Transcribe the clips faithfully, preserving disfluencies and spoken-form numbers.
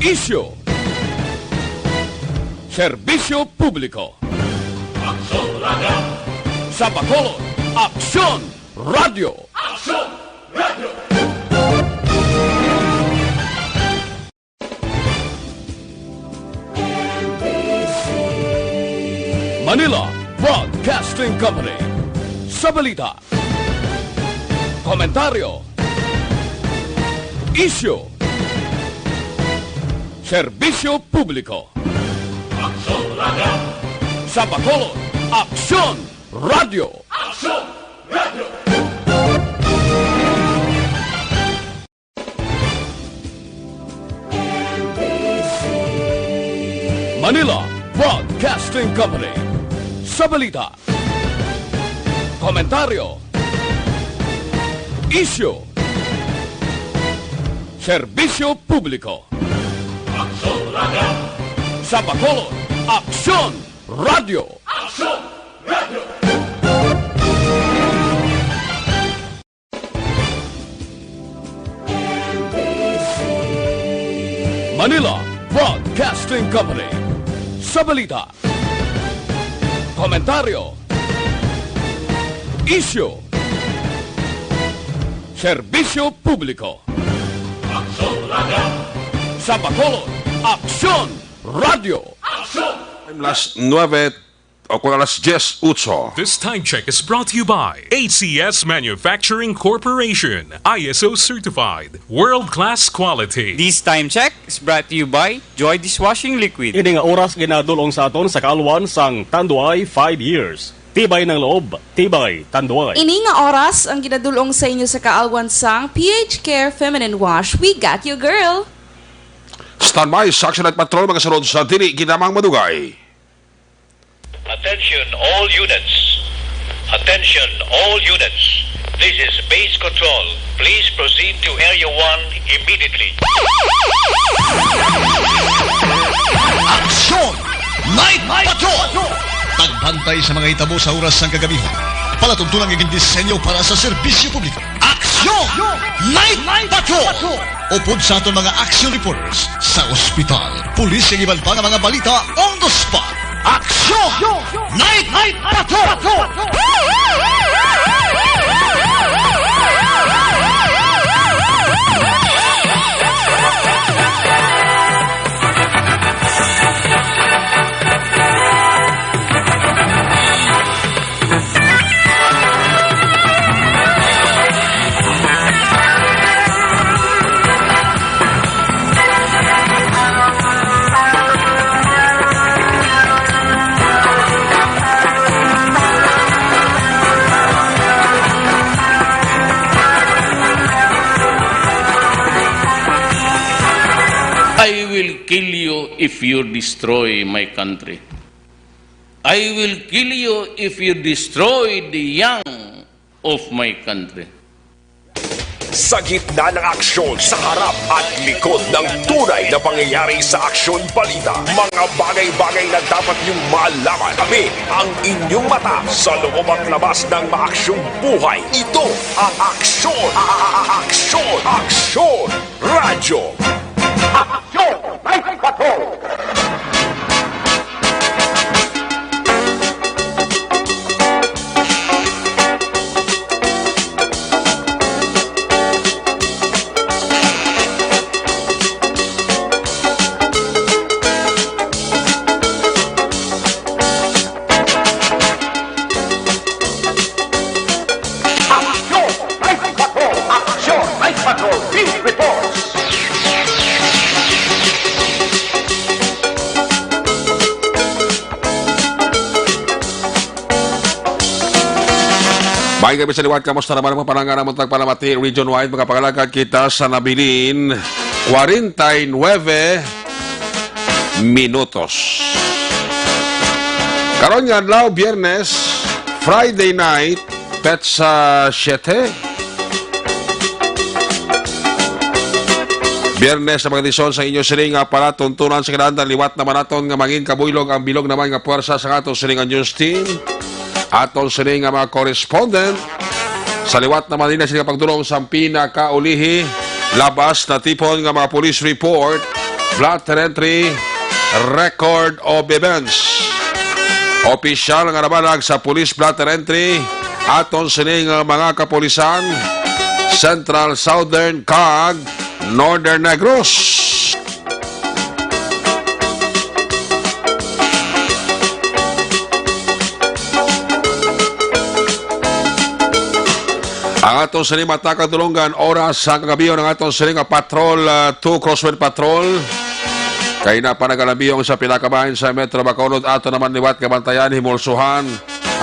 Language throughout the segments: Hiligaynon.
Isyu. Serbisyo publiko. Aksyon Radio. Sa Bacolod, Aksyon Radio. Aksyon Radio. Manila Broadcasting Company. Sa balita, komentaryo, isyu, serbisyo publiko. Aksyon Radio. Sa Bacolod, Aksyon Radio. Aksyon Radio. Manila Broadcasting Company. Sa balita, komentaryo, isyu, serbisyo publiko. Aksyon Radio. Sa Bacolod, Aksyon Radio. Aksyon Radio. Manila Broadcasting Company. Sa balita, komentaryo, isyu, serbisyo publiko. Aksyon Radio. Sa Bacolod, Aksyon Radio. Aksyon! Time, las nuebe o kung alas diez otso. This time check is brought to you by A C S Manufacturing Corporation, I S O certified, world-class quality. This time check is brought to you by Joy Dishwashing Liquid. Ini nga oras ginadul-ong sa aton sa kaalwan sang Tanduay five years. Tibay ng loob, tibay Tanduay. Ini nga oras ang ginadul-ong sa inyo sa kaalwan sang P H Care Feminine Wash. We got you, girl! Standby sa Action Night Patrol, mga sunod sa dili ginamang madugay. Attention all units. Attention all units. This is base control. Please proceed to Area one immediately. Aksyon! Night Patrol! Pagbantay sa mga hitabo sa oras sang kagabihan. Palatuntunan nga gindisenyo para sa serbisyo publiko. Aksyon! Night Patrol! Upod sa aton mga action reporters sa ospital, pulis, kag iban pa nga mga balita on the spot. Aksyon! Night Patrol! I will kill you if you destroy my country. I will kill you if you destroy the young of my country. Sa gitna ng aksyon, sa harap at likod ng tunay na pangyayari sa aksyon balita, mga bagay-bagay na dapat niyong malaman. Kami ang inyong mata sa loob at labas ng maaksyong buhay. Ito ang Aksyon, a-, a-, a-, Aksyon, Aksyon Radyo. Aksyon! Night Patrol! Aksyon! Night Patrol! Aksyon! Night Patrol! Beat Reports! Maayong gabii sa liwat, kamusta naman ang mga panangan namon tagpalamati region-wide? Makapangalagad kita sa nabilin, kwarenta y nuebe minutos. Karon nga adlaw, Biyernes, Friday night, petsa siyete. Biyernes na mga edisyon sa inyo sini nga palatuntunan sa kinahanglan. Liwat naman naton nga mangin kabuylog ang bilog naman nga puwersa sa ato sini nga news team. Aton sini nga mga correspondent. Sa liwat naman nila sila pagdulong sa pinakaulihi Labas natipon nga mga police report, blotter entry, record of events. Opisyal nga nabanag sa police blotter entry, aton sini nga mga kapulisan, Central, Southern, kag Northern Negros. Ang aton sini mata kadulungan, oras sa kagabi, ang aton sini nga patrol, ah, two Crosswind Patrol. Kay na pa nagalambiyong sa pinakabahin sa Metro Bacolod, ato naman liwat nga bantayan, himulsuhan.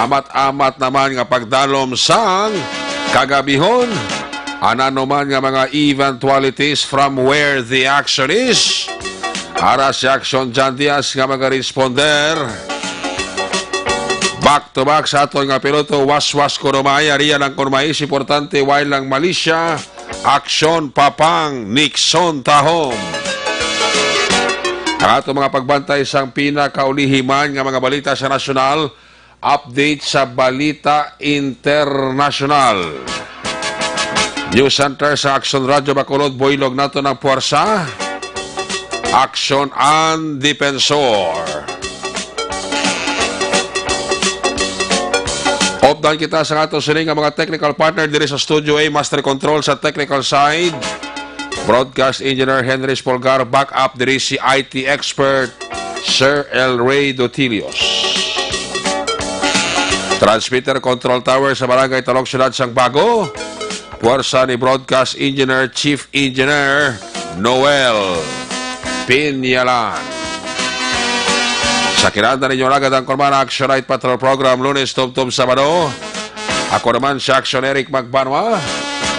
Amat-amat naman nga pagdalom sang kagabihon. Anano man nga mga eventualities from where the action is. Ara si Action John Diaz nga magaresponder. Back to back sa aton nga piloto, waswas kuno may, ariya lang kuno may, importante, way lang malisya. Aksyon, Papang Nixon Tahom. Ang ato mga pagbantay sang pinakaulihi man nga mga balita sa nasyonal, update sa balita internasyonal. News Center sa Aksyon Radyo Bacolod, buylog naton ang puwersa. Aksyon ang Depensor. Updan kita sa ato sini nga mga technical partner diri sa Studio A, Master Control sa technical side. Broadcast Engineer Henry Spolgar, backup diri si I T expert Sir El Rey Dotilios. Transmitter Control Tower sa Barangay Talok, Siyudad sang Bago. Puwersa ni Broadcast Engineer, Chief Engineer Noel Pinyalan. Sa kinanda ninyo, nagad ang Kurmana Action Night Patrol Program, Lunes tubtob Sabado. Ako naman si Action Eric Magbanwa.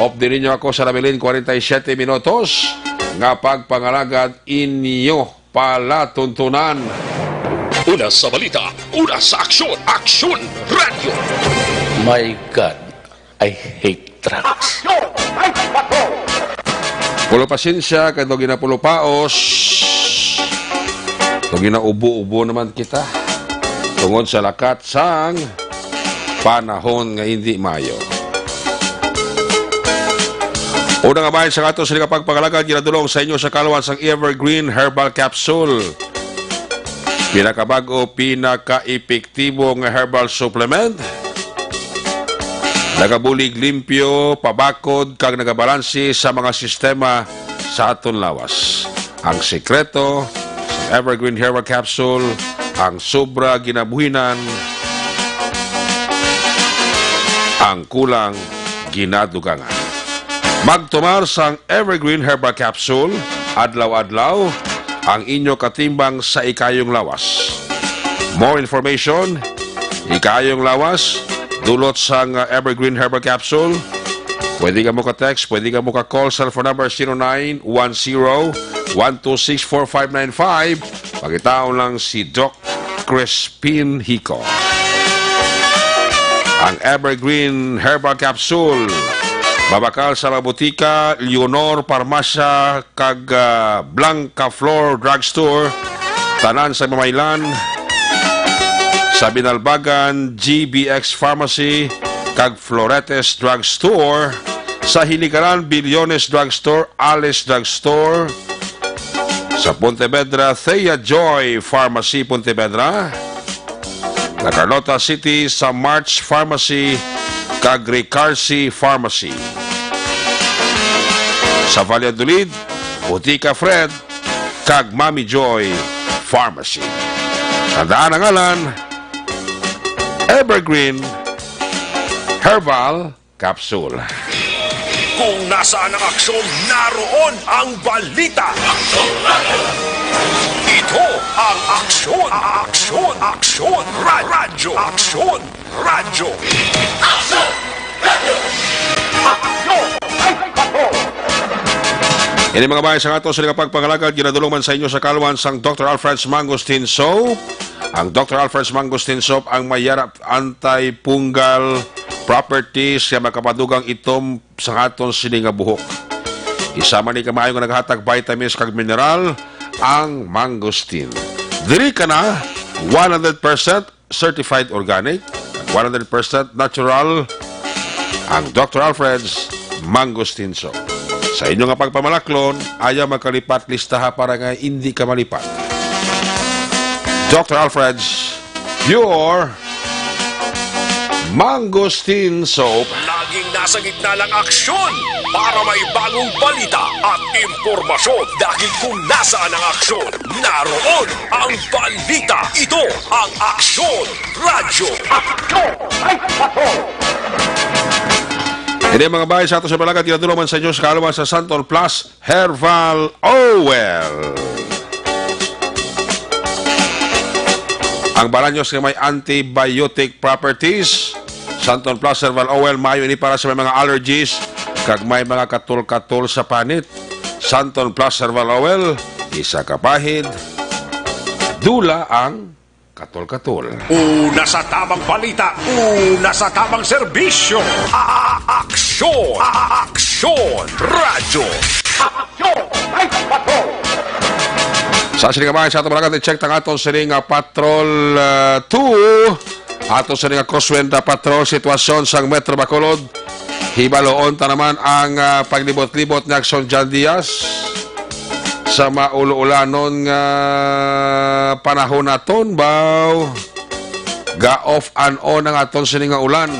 Updi ninyo ako sa nabilin forty-seven minutos nga pagpangalagad inyo palatuntunan. Una sa balita, una sa aksyon, Aksyon Radyo. My God, I hate drugs. Pulo pasensya, kay daw ginapulupaos, daw ginaubo-ubo naman kita. Tungod sa lakat sang panahon nga hindi maayo. Una nga bahin sa ato sini nga pagpangalagad, ginadulong sa inyo sa kalwan sang Evergreen Herbal Capsule. Pinakabag-o, pinaka-epektibo nga herbal supplement. Nagabulig limpyo, pabakod, kag nagabalanse sa mga sistema sa aton lawas. Ang sekreto sa Evergreen Herbal Capsule, ang sobra ginabuhinan, ang kulang ginadugangan. Magtumar sang Evergreen Herbal Capsule adlaw-adlaw, ang inyo katimbang sa ikayong lawas. More information, ikayong lawas, dulot sang, uh, Evergreen Herbal Capsule. Pwede ka mo ka-text, pwede ka mo ka-call, cellphone number zero nine one zero one two six four five nine five. Pangitaon lang si Doc Crispin Hico. Ang Evergreen Herbal Capsule, mabakal sa mga butika, Leonor, Parmasya, kag, ah, Blanca Flor Drugstore, tanan sa Mamaylan, sa Binalbagan, G B X Pharmacy, kag Floretes Drugstore, sa Hiligaran, Bilyones Drugstore, Alice Drugstore, sa Pontevedra, Thea Joy Pharmacy, Pontevedra, sa Carlota City, sa March Pharmacy, kag Ricarsi Pharmacy. Sa Valladolid, Botica Fred, kag Mami Joy Pharmacy. Tandaan ang ngalan, Evergreen Herbal Capsule. Kung nasaan ang aksyon, naroon ang balita. Ito ang Aksyon, Aksyon, Aksyon, Ra-, Radyo, Aksyon, Radyo. Aksyon! Radyo! Aksyon! Ini, mga bayan, sa ato sa pagpangalagad, ginadulong man sa inyo sa kalwan sang Doctor Alfred's Mangosteen Soap. Ang Doctor Alfred's Mangosteen Soap ang may yarap antifungal properties nga makapadugang itom sa aton sini nga buhok. Isa man ni kamaayo nga naghatag vitamins kag mineral ang mangosteen. Diri ka na, one hundred percent certified organic, one hundred percent natural ang Doctor Alfred's Mangosteen Soap. Sa inyo nga pagpamalaklon, ayaw magkalipat listaha para nga indi ka malipat. Doctor Alfred's Pure Mangosteen Soap. Laging nasa gitna ng aksyon para may bagong balita at impormasyon. Dahil kung nasaan ang aksyon, naroon ang balita. Ito ang Aksyon Radyo. Aksyon! Ay, patrol! Ini mga bahay sa ato sa Balakat, ginadula man sa inyo sa kaalaman sa Santon Plus Herbal Oil. Ang balanyos nga may antibiotic properties, Santon Plus Herbal Oil, maayo ini para sa may mga allergies kag may mga katol-katol sa panit. Santon Plus Herbal Oil, isa ka pahid, dula ang katol-katol. Una sa tamang balita, una sa tamang serbisyo. A-, aksyon! A-, aksyon! Radyo! Aksyon! Ay, patrol! Sa sini nga mga sa atong mga i-check ang aton sini nga Patrol, ah, two. Ato sini nga Crosswind, ah, Patrol, sitwasyon sang Metro Bacolod. Hibaloon ta naman ang, ah, paglibot-libot ni Aksyon John Diaz sa mauluulanon nga panahon naton, baw. Ga-off and on ang aton sini nga ulan.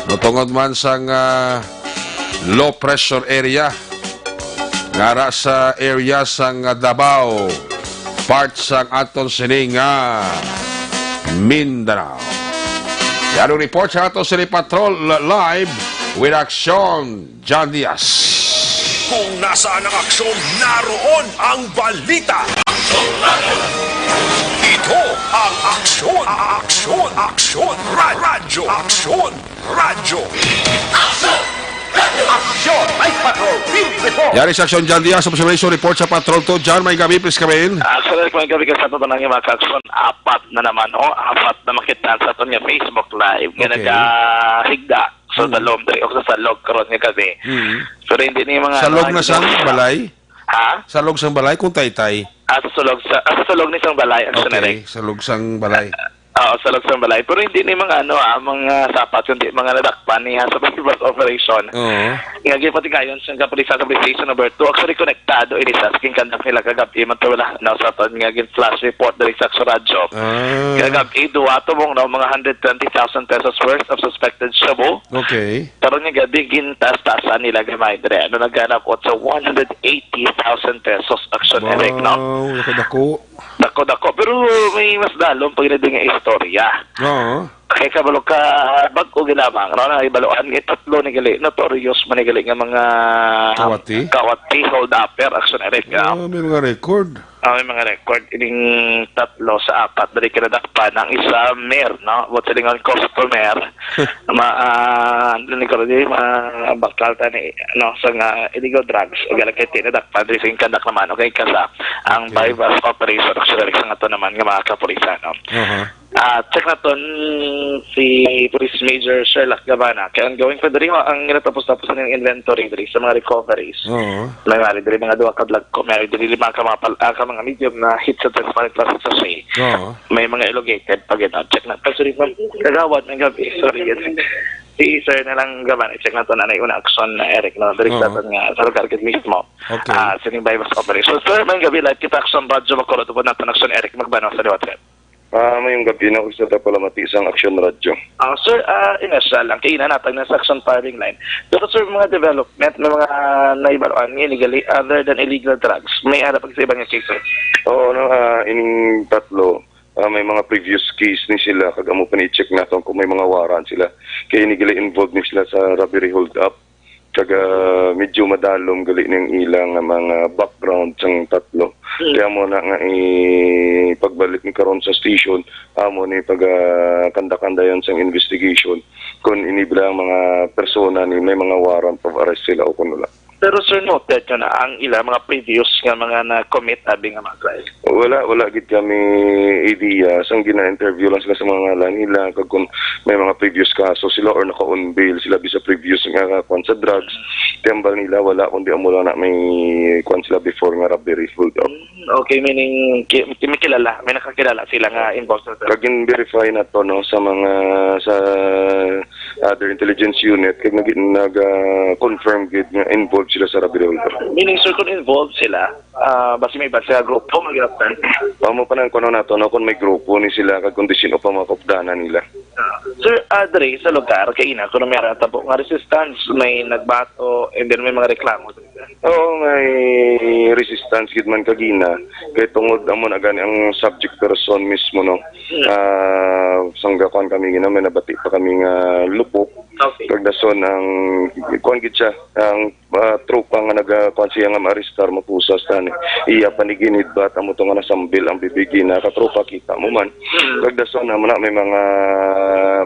Matungod man sang, ah, low pressure area ngara sa area sang Davao, part sang aton sini nga Mindanao. Yan ang report sa aton sini Patrol Live with Aksyon John Diaz. Kung nasaan ang aksyon, naroon ang balita. Ito ang Aksyon, Aksyon, Aksyon, Ra-, Radyo, Aksyon, Radyo. Aksyon! May patrol! Field report! Yari sa Aksyon, John Diaz, observation report sa Patrol two. John, may gabi, please come in. Actually, may gabi ka sa aton nga mga kaaksyon. Apat na naman, oh, apat na makita sa aton nga Facebook Live nga Okay. nagahigda sa Mm. Salom diri o sa Salog karon nga gabi. Mm. Pero hindi ni mga Salog ano, na hindi sang mga balay? Ha? Salog sang balay kung taytay. Ah, sa sulog sa, ah, sa sulog ni sang balay ang Okay, generic. Salog sang balay. Ah, oo, salog sang balay. Pero hindi ni mga ano, ah, mga sapat, kundi mga nadakpan niya sa Baybas operation. Oo. Nga gipatigayon sang kapulisan sa Police Station number two. Actually, konektado ini sa ginkandak nila kagabi man to wala na sa aton nga gin-flash report diri sa Aksyon Radyo. Ah. Kagabi, duwa tumong na mga hundred twenty thousand pesos worth of suspected shabu. Okay. Karon nga gabi, gintaas-taasan nila gamay dire. Ano, naghanap sa one hundred eighty thousand pesos action, Eric, no? Wow, dako-dako. Dako-dako. Pero may mas dalom pa gid nga istorya. Oo. Kay kabalo ka, bag-o gid lamang, no? Nahibaluan nga tatlo ni gali, notorious man ni gali nga mga Kawati? kawati, hold-upper, action, Eric, no? Ah, may mga record. Ah, may mga record ining tatlo sa apat diri kinadakpan. Ang isa, mayor, no? Buot silingon, customer. Ma, ah, ano ni ko, di, ma, bakal ta ni, no, sa nga illegal drugs. O gala kay tinadakpan diri sa kandak naman. Okay, kasa ang Okay. buy-bust operation, actually, sa nga to naman nga mga kapulisan, no? Aha. Ah, check naton si Police Major Sherlock Gabana. Kay ongoing pa diri, ang ginatapos-tapos na yung inventory diri sa mga recoveries. Oo. May mali diri mga duha ka black ko, may diri lima ka mga pal-, ah, ka mga medium na hit sa transparent plastic sachet. Oo. May mga elongated pa gid. Check na. Pero sorry, ma'am. Kagawad, may gabi. Sorry, yes. Si sir na lang gaban, i-check nato na yung una action na Eric, no? Diri Oo. sa aton nga, sa lugar gid mismo. Okay. Ah, sining buy-bust operation. Sir, may gabi, live kita action radyo, magkuro po natin action Eric, magbanaw sa liwat, sir. Ah, mayong gabi na, usa ta palamati sang Aksyon Radyo. Ah, sir, ah, inasya lang, kay ina natag na sa action firing line. Pero, sir, mga development, may mga naibaluan nga illegally, other than illegal drugs, may ara pag sa ibang case, sir? Oo, no, ah, ining tatlo, ah, may mga previous case ni sila, kag amo pa ni-check naton kung may mga warrant sila. Kay illegally involved ni sila sa robbery hold-up. Kag, ah, medyo madalom gali ning ilang mga background sang tatlo. Hmm. Kaya mo na nga ipagbalik ni karon sa station, amo ni pag, ah, kanda-kandayon sang investigation kung ini bala ang mga persona ni may mga warrant of arrest sila o kung wala. Pero, sir, noted nyo na ang ila mga previous nga mga na-commit abi nga mga crime? Wala, wala gid kami idea. Sang gina-interview lang sila sa mga ngalan nila, kag kung may mga previous kaso sila or naka-on bail sila bisa previous nga kwan sa drugs, tiambal nila wala, kundi amo lang na may kwan sila before nga robbery, hold up. Okay, meaning ki- may kilala, may nakakilala sila nga involved sa Kag gin-verify na to, no, sa mga, sa other intelligence unit, kag nag, nag ah, confirm gid nga involved sila sa robbery, hold up. Meaning, sir, kung involved sila, ah, basi may iba sila grupo nga ginaptan? Amo pa nang kuno nato, no, kung may grupo ni sila kag kung disin pa mga kaupdanan nila. Sir, ah, diri sa lugar, kay ina, kuno may ara tabo nga resistance, may nagbato, and then may mga reklamo. Oo, may resistance gid man kagina. Kay tungod amo na gani ang subject person mismo, no. Ah, sanggakuan kami gina, may nabati pa kami nga lupok. Okay. Kag dason ang kuan gid siya, ang ah, tropa nga nagakuan siya nga maarestar, mapusas tani. Iya pa ni ginidbat amo to nga nasambil ang bibig gina, katropa, kita mo man. Kag dason na man na may mga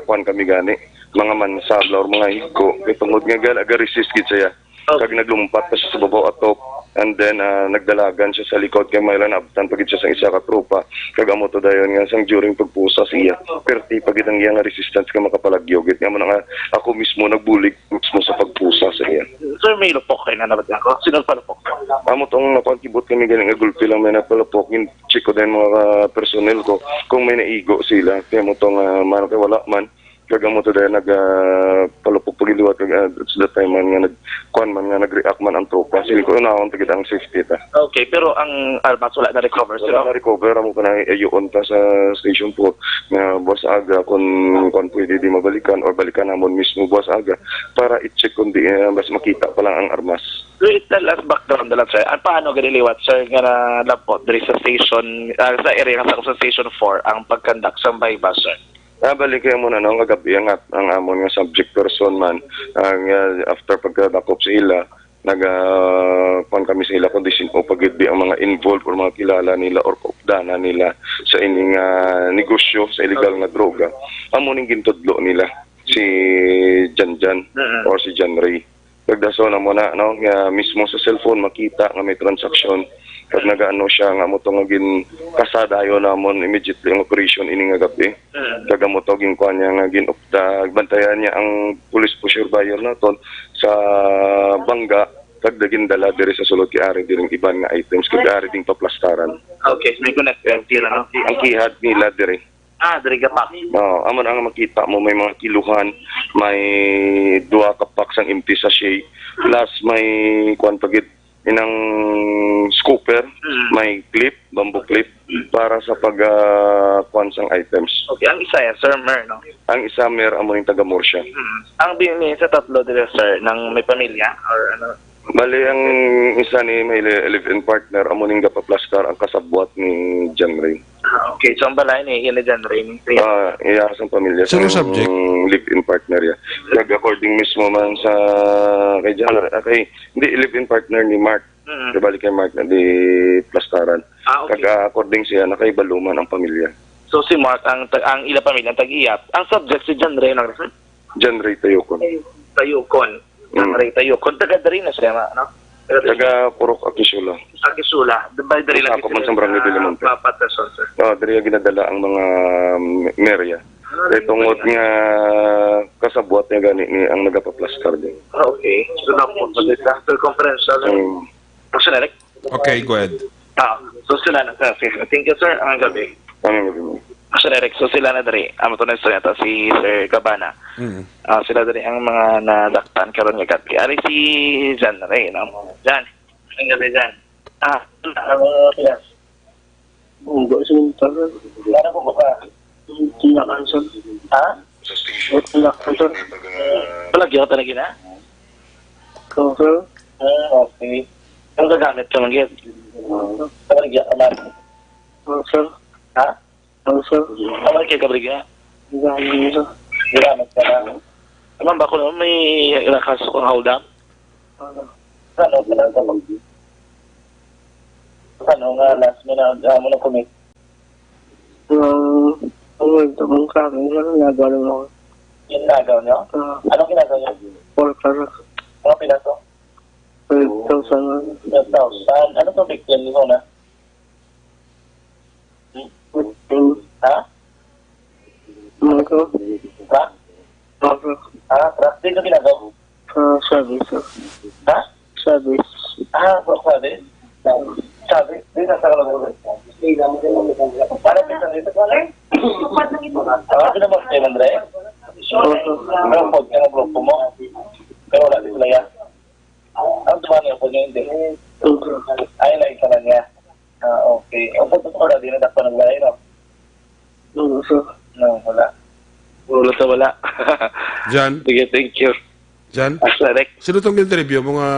kuan kami gani, mga mansabla or mga higo. Kay tungod nga gala, ga-resist gid siya. Kag naglumpat pa siya sa babaw atop. And then ah, nagdalagan siya sa likod kay may lang naabtan pa gid siya sang isa ka tropa. Kag amo to dayon nga sang during pagpusa siya, perti pa gid ang iya nga resistance nga makapalagyo gid. Nga mo na nga ako mismo nagbulig mismo sa pagpusa sa iya. Sir, may lupok kayo na nabat ako. Sino palupok? Amo tong napakibot kami gani nga gulpi lang may napalupok. Gin-check ko din mga personnel ko kung may naigo sila. Kaya mo tong ah, mano kay wala man. Kag amo to dahil nag ah, palupok pag liwat kag ah, it's the time man nga nag kuan man nga nag-react man ang tropa. Siling ko unahon ta gid ang safety ta. Okay, pero ang armas wala na-recover, sir? Wala na-recover, amo pa na ayuon pa sa Station four nga buwas aga kung kuan pwede di mabalikan or balikan namon mismo buwas aga para i-check kung di ah, mas makita pa lang ang armas. Please tell us background na lang, sir. Ang paano gani liwat, sir, nga nalapot diri sa station, ah, sa area nga sa, sa Station four ang pag-conduct sa bayba, sir? Ah, balik kay mo na, no, kagabi ang at ang amon nga subject person man ang ah, after pagkadakop sa ila, nag ah, kuwan kami sa ila kung disin o pagidbi ang mga involved or mga kilala nila or kaupdanan nila sa ining ah, negosyo sa illegal nga droga. Amo ning gintudlo nila si Janjan Mhm. or si John Ray. Pagdason na mo na, no, nga mismo sa cellphone makita nga may transaksyon. Kag nagaano siya nga mo to nga gin kasadayon namon immediately ang operation ini nga gabi. Mhm. Kag amo to ginkuan niya nga ginupda, bantayan niya ang police poseur buyer naton sa bangga kag gindala diri sa sulod kay ari diri ang iban nga items kag ari ding paplastaran. Okay, may connect ang tira, no? Ang kihad nila diri. Ah, diri ka pa. No, amo na ang makita mo may mga kiluhan, may duha ka packs ang empty sachet, plus may kuan pa gid inang scooper, Mhm. may clip, bamboo clip para sa pag ah, kuan sang items. Okay, ang isa yan, Sir Mer, no? Ang isa mer amo ning taga Murcia. Hmm. Ang bini sa tatlo dito, sir, nang may pamilya or ano? Bali ang isa ni may li- live-in partner amo ning gapaplastar ang kasabwat ni John Ray. Ah, okay, so ang balay ni, yun ni John Ray. Ni Ah, iya sang pamilya Sino sang subject? Live-in partner ya. Kag according mismo man sa kay John Ray, ah, kay hindi live-in partner ni Mark. Mhm. Kay balik kay Mark na di plastaran. Ah, okay. Kag ah, according siya nakaibaluman ang pamilya. So si Mark ang tag ang ila pamilya ang tag-iyap. Ang subject si John Ray, no, sir? John Ray Tayukon. Tayukon. John Mm. Ray Tayukon. Taga diri na siya, ma-, no? Taga diri. Taga Purok Akisula. Akisula. Bay diri lang Sakop man sa Barangay Bilimonte. Papatrason, sir. Oh, diri ginadala ang mga mm, merya. Kay tungod nga kasabwat niya gani ni ang nagapaplastar din. Ah, okay. So na po, circumferential. Mm. Sir Eric? Okay, go ahead. Ah, so sila na, sir. Sige. Thank you, sir. Ang gabi. Ano nga din? Sir Eric, so sila na diri. Amo to na istorya ta si Sir Gabana. Mm. Ah, sila diri ang mga nadakpan karon nga gabi. Ari si John Ray, no? John. Ang gabi, John. Ah, ang yes. Hindi, sir. Ano po ba? Tindakan, sir. Ha? Tindakan, sir. Palagyo ka talaga na? Oo, sir. Ah, okay. Ang gagamit ka man, Gid? Palagyo ka man? Oo, sir. Ha? Oo, sir. Ang malaki ka, Brigya? Gagamit, sir. Gagamit ka na? Naman ba ko naman may nakaso kang hold up? Ano? Ano ka lang sa mag- Ano nga last mo na, ah, mo na commit? Ang, ang multo kong sa akin, sir, nagawa mo. Yung nagaw niyo? Ah. Anong ginagaw niyo? Pork, sir. Mga piraso? Twelve thousand. Twelve thousand. Ano to, victim mo na? Victim. Ha? Ano to? Truck? Opo. Ah, truck. Dito ginagawa? Sa service, sir. Ha? Service. Ah, sa service? Service? Dito sa Kalabog. Para sa dito. Ah, ano ba, Andre? Opo. Ano po, yung grupo mo? Pero wala sila yan. Ang tuwa niya po niya, hindi. Opo. Ay, na isa na niya. Ah, okay. Ang punto ko na, di na dakpan ng layo, no? Opo, sir. No, wala. Wala sa wala. Jan? Sige, thank you. Jan? Ah, sir, Rick. Sino tong interview mo nga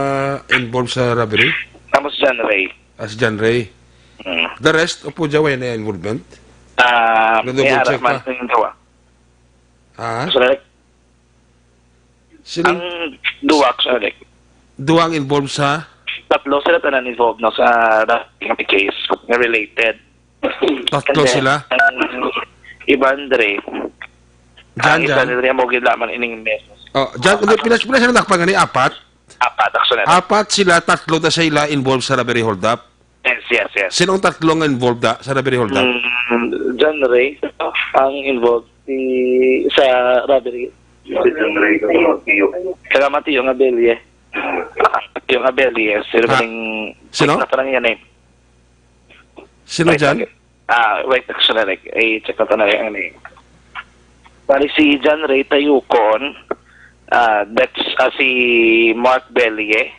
involved sa robbery? Tapos John Ray. Ah, si John Ray. Mm. The rest, upo dyan, way na involvement? Ah, Nag-double may check harap man ka? Ang gawa. Ha? Sir, Rick. Sino? Ang duwa, sir, Rick. Duwa ang involved sa? Tatlo sila tanan involved, no, sa, sa case na related. Tatlo And then, sila? Ang iba, Andre, Jan, ang isa, Jan? Andre, mo gid lamang ining mesos. Oh, Jan, Ah, pila, pila sila nadakpan gani? Apat? Apat, actually. Apat sila, tatlo na sila involved sa robbery holdup. Yes, yes, yes. Sino ang tatlo nga involved da, sa robbery holdup? Mm, John Ray, ang involved si, sa robbery. Salamat, yung Abelye. Yung Abelye, sila Ha? Sino? Wait, nasa lang yan eh. Sino Wait, dyan? okay. Ah, wait, actually, like, i-check ko na lang ang name. Bali, si John Ray Tayucon, ah, that's, ah, si Mark Belye,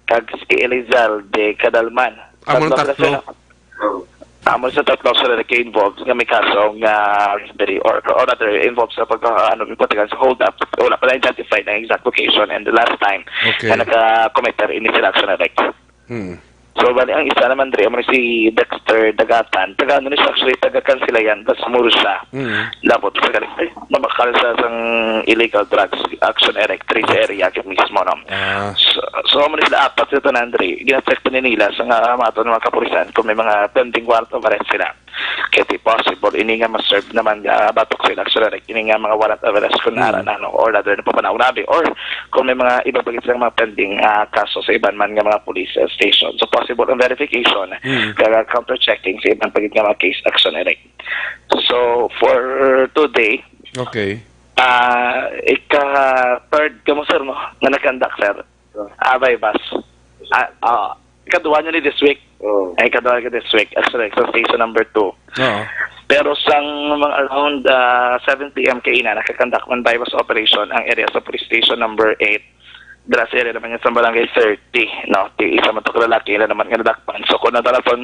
kag si Elizalde Cadalman. Amo ng Tatlo sila, tatlo. sir. Amo sa tatlo sila na involved nga may kaso nga robbery or, or rather involved sa pagka, ano, pagka sa hold up. Wala pa na-identify ang exact location and the last time Okay. na naka-commit ini sila action, like. Hmm. So, bali, ang isa naman diri, amo ni si Dexter Dagatan. Taga, ano ni siya, actually, taga Kansilayan, tas Murcia. Mm. Dapat sa galing, ay, mabakal sa sang illegal drugs action area, sa area mismo, no? Ah. So, so, amo ni sila apat sa tanan diri. Gina-check pa ni nila sa nga, ah, mga to, mga kapulisan kung may mga pending warrant of arrest sila. Kaya di possible, ini nga ma-serve naman, ah, batok sa ila, actually, like, ini nga mga warrant of arrest kung Mm. ara na, no, or rather, napapanaw na, or kung may mga iba pa gid silang mga pending, ah, kaso sa iban man nga mga police, ah, station. So, possible ang verification, Mm. kag counter-checking sa iban pa gid nga mga case action, eh, like. So, for today, Okay. ah, ika-third ka mo, sir, no? Nga nag-conduct, sir. Ah, by bus. Ah, ah, ikaduha niya ni this week. Oo. Ay, ikaduha ka this week. Actually, sa station number two. Oo. Pero sang mga around, ah, seven p m kaina, nakakandak man by bus operation ang area sa police station number eight. Dira sa area naman niya sa barangay thirty, no? Ti isa man to ka lalaki, ila naman nga nadakpan. So, kung nadala for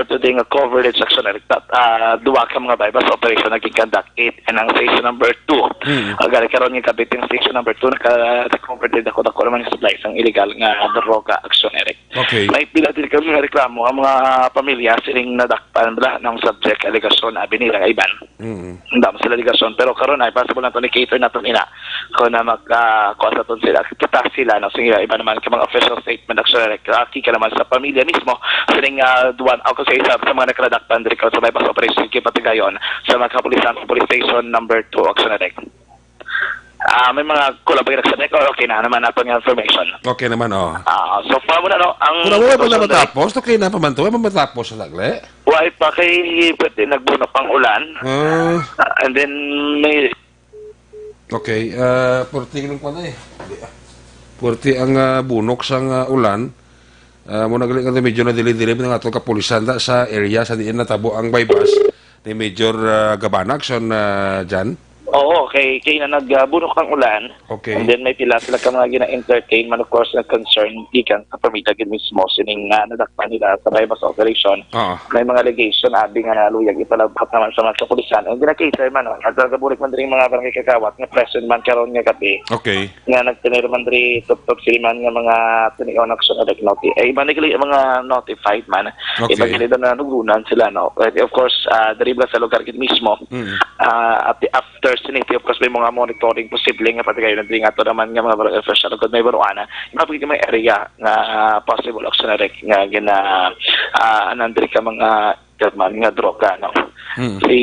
today nga coverage action, ah, duwa ka mga by bus operation naging conduct eight and ang station number two. Hmm. Ang gani karon nga kabit yung station number two, naka-recover din ako, ako naman yung supply sang illegal nga droga action, Eric. Okay. May pila din kami nga reklamo ang mga pamilya sining nadakpan bala ng subject allegation, abi nila nga iban. Mm. Ang damo sila allegation, pero karon ay possible na to ni cater na to nila. Kung na mag, ah, kuha sa to sila, kita sila, no, sige, iba naman ka mga official statement, actually, like, ah, kika naman sa pamilya mismo, sining, ah, duwan, ako sa isa sa mga nagkadakpan diri karon sa may bus operation, kipatigayon sa mga kapulisan sa police station number two, actually, like. Ah, may mga kulang pa gid sa record. Okay na naman naton nga information. Okay naman, oh. Ah, so, pa mo na, no? Ang Kung wala pa na susunod na matapos, okay na pa man to. Wala pa matapos sa sagli. Wala pa kay pwede nagbunok ang ulan. Ah. Ah, and then, may Okay, ah, purti lang pala eh. Purti ang, ah, bunok sang, ah, ulan. Ah, mo nagali nga medyo nadili-dili ang ato kapulisan da sa area sa diin natabo ang bypass ni Major, ah, Gabanag, son, ah, Jan? Oo, kay, kay na nag, ah, bunok ang ulan. Okay. And then may pila sila ka mga gina-entertain man, of course, na concern gikan sa pamilya gid mismo sining nga nadakpan nila sa bypass operation. Oo. May mga allegation, abi nga luyag ipalabot naman sa mga kapulisan. Ang gina-cater man, no? At nagabulig man diri mga barangay kagawad nga present man karon nga gabi. Okay. Nga nagtinir man diri tubtob sila man nga mga tinion action na noti-, eh, iba na gali ang mga notified man. Okay. Iba gali na nalugunan sila, no? And of course, ah, diri ba sa lugar gid mismo, Mm. ah, at the after siniti, of course, may mga monitoring posible nga pati kayo nandiri nga to naman nga mga barangay official, ugod may baruana, iba pa gid may area nga possible action na rin nga gina, ah, nandiri ka mga man nga droga, no? Mm. Si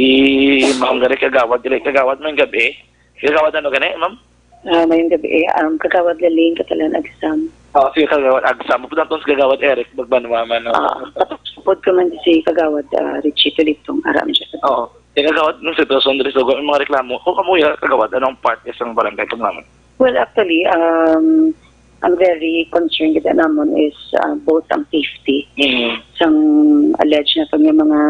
Ma'am Gary Kagawad, dili Kagawad, may gabi. Kagawad, ano gani, ma'am? Ah, mayong gabi, eh, um, Kagawad Laling Catalan Agsam. Oh, sige, Kagawad Agsam. Mapod naton si Kagawad Eric Magbanwa man, no? Ah, tapos pod ka man si Kagawad, ah, Richie Tulitong, ara man siya. Oo. Kay Kagawad, nung sitwasyon diri sa mga reklamo, kung kamo ya, Kagawad, anong part isang barangay kung naman? Well, actually, um, ang very concerned kita namon is, ah, both ang safety Mm. sang alleged naton nga mga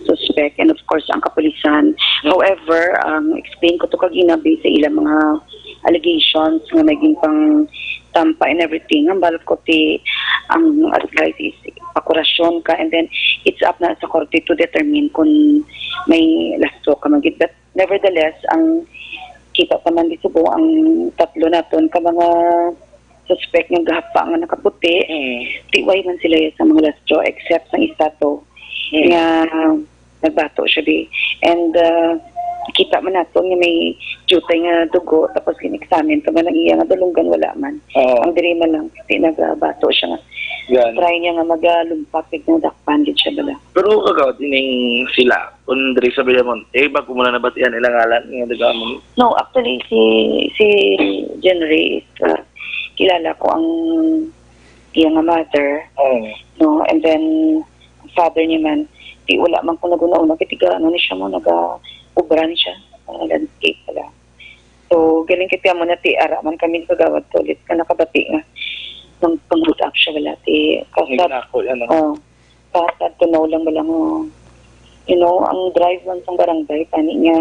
suspect and, of course, ang kapulisan. Mm. However, ang explain ko to kagina based sa ilang mga allegations nga may ginpangtampa and everything. Ang balot ko ti, ang advice is pakurasyon ka, and then it's up na sa korte to determine kung may lastro ka man gid. But nevertheless, ang kita pa man di subong ang tatlo naton ka mga suspect nga gahapa nga nakaputi, Mm. ti way man sila sa mga lastro except sang isa to Mm. nga nagbato siya di. And, ah, kita man nato nga may jutay nga dugo, tapos gin-examine pa man ang iya nga dulunggan, wala man. Oo. Ang diri man lang, di nagabato siya nga. Yan. Try niya nga magalumpak, tig nadakpan gid siya bala. Pero Kagawad, ining sila, kung diri sa Villamonte, eh, bago mo na nabatian ilang ngalan, nga daga mo? No, actually, si, si Jenry is, ah, kilala ko ang iya nga mother, Oo. no? And then, ang father niya man, di wala man ko nag-una-una, kay tiga, ano ni siya mo, naga-obra ni siya, ah, landscape pala. So, galing kay tiyan mo na ti ara man kami sa Kagawad Solis nga nakabati nga nang pang-hold up siya, wala ti Ang kasab-, ginako, ano? oh, kasab to know lang wala mo. You know, ang drive man sang barangay, tani nga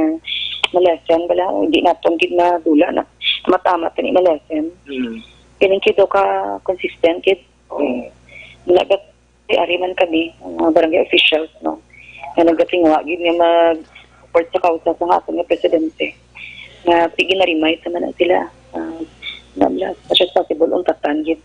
malesen, wala, hindi naton gid madula na matama tani malesen. Mm. Galing kay daw ka consistent gid. Mm. Wala ba Kay ari man kami, ang mga barangay officials, no, nga nagatingwa gid nga mag-support sa kausa sa aton nga presidente, nga ti-, ginarimay sa man sila, ah, na as much as possible, untatan gid.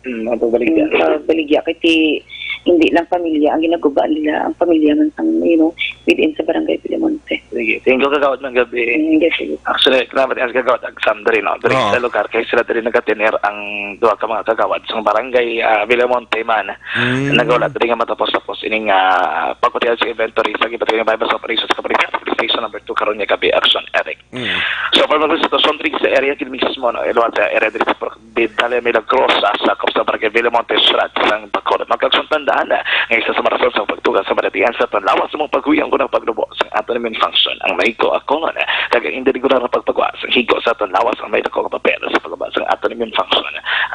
Mm, ang pagbaligya. Mm, pagbaligya. Kay ti-, hindi lang pamilya ang ginaguba nila, ang pamilya man sang, you know, within sa barangay Villamonte. Sige. Thank you, Kagawad, ng gabi. Mm, yes, sige. Actually, salamat nga sa Kagawad Agsam diri, no? Diri Oo. sa lugar, kay sila diri nagatener ang duha ka mga kagawad sa barangay, ah, Villamonte man. Mm. Nagawala diri nga matapos-tapos ining, ah, pagpatihan sa inventory sa gibatikang Bible Operation sa Kapitan Police Station number two karon nga gabi, Action Eric. Mm. So, for mga sitwasyon diri sa area, kini mismo, no, iluwat sa area diri sa Por-, Vidale Milagrosa, sa Costa Barangay Villamonte, Surat, sang Bacolod. Magkagsuntandaan na nga isa sa mga rason sa pagtuga sa malatian sa tanlawa sa mga paguyang ko ng paglubo sang aton immune function, ang mahigo a colon, kag ang indiregular nga pagpagwa sang higo sa aton lawas ang may dako nga papel sa pagaba sang aton immune function.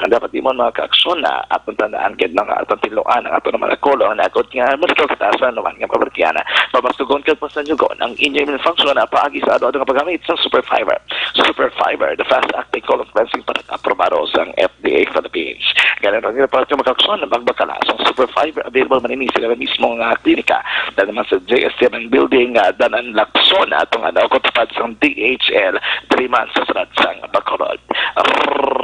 Ang dapat di mo mga kaaksyon na aton tandaan kay mga aton tiluan ang aton mga colon, agod nga mas kataas ang numan nga pabertiana. Pamastugon kag pasanyugon ang inyong immune function na paagi sa ado-ado nga paggamit sang Super Fiber. Super Fiber, the fast-acting colon cleansing product, aprobado sang F D A Philippines. Gani ra nila para sa mga aksyon, magbakala sang Super Fiber, available man ini sa ilang mismo nga klinika. Dali man sa J S T M Building, ah, Danan Lacson, atong ano, kutupad sang D H L, diri man sa Surat sang Bacolod.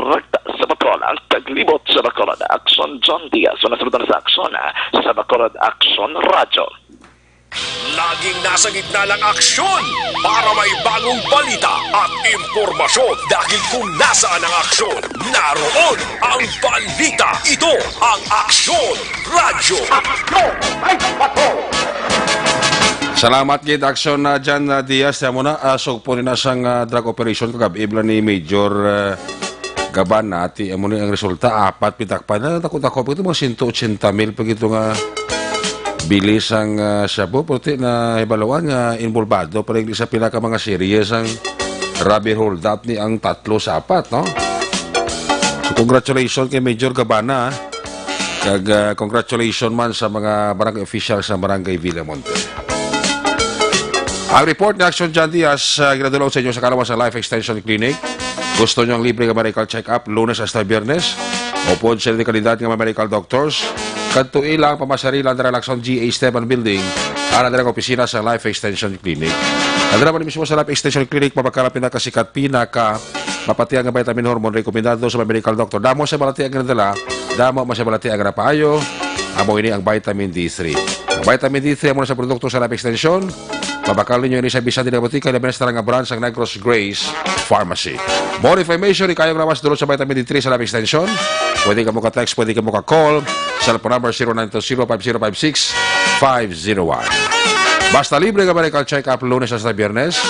Rekta sa patrol, ang taglibot sa Bacolod, Aksyon John Diaz, so nasunod na sa Aksyon, ah, sa Bacolod Aksyon Radyo. Laging nasa gitna ng aksyon para may bagong balita at impormasyon, dahil kung nasaan ang aksyon, naroon ang balita. Ito ang Aksyon Radyo. Aksyon! Ay, bato! Salamat gid, Aksyon, ah, John, ah, Diaz. Amo na, ah, sugpo ni na sang, ah, drug operation kagab-i bala ni Major, ah, Gaban na, ati, amo ni ang resulta, apat pitakpan na, dako-dako pa ito, mga siyento otsenta mil pa ito nga bilis ang, ah, shabu, pero ti na hibaluan nga involvado pa rin sa pila ka mga series ang robbery hold up ni ang tatlo sa apat, no? So, congratulations kay Major Gabana, ah. Kag, ah, congratulations man sa mga barangay officials sa Barangay Villamonte. Ang report ni Action John Diaz, ah, ginadulong sa inyo sa kalawas sa Life Extension Clinic. Gusto nyo ang libre nga medical check-up, Lunes hasta Biyernes? Upod sa kalidad nga mga medical doctors, kadtoi lang pamasari lang dira lang sa G A Esteban Building, ara dira ang opisina sa Life Extension Clinic. Ang dira man mismo sa Life Extension Clinic, mapakala pinakasikat, pinaka mapatiang nga vitamin hormone, rekomendado sa mga medical doctor. Damo sa balatian nga nadala, damo man sa balatian nga napaayo, amo ini ang vitamin D three. Ang vitamin D three amo na sa produkto sa Life Extension. Mabakal ninyo ini sa bisan dili nga botika, labi na sa tarang nga branch sang Negros Grace Pharmacy. More information, ikayong lawas dulot sa vitamin D three sa Life Extension. Pwede ka mo ka-text, pwede ka mo ka-call. Cellphone number zero nine two zero five zero five six five zero one. Basta libre ka medical check-up Lunes hasta Biyernes.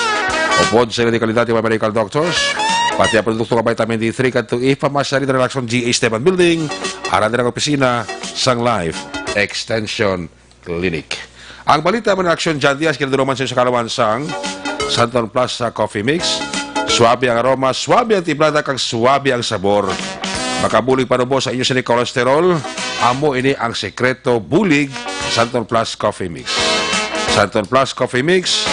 Upod sa kalidad nga medical doctors. pati ang produkto nga Vitamin D three kadto E, Pharmacy Relaxon G H Teban Building, ara dira ang opisina sang Life Extension Clinic. Ang balita man, Action John Diaz, kinadulungan sa inyo sa kalawan sang Santon Plus sa Coffee Mix. Suabe ang aroma, suabe ang timplada, kag suabe ang sabor. Makabulig panubo sa inyo sini cholesterol, amo ini ang sekreto bulig, Santon Plus Coffee Mix. Santon Plus Coffee Mix,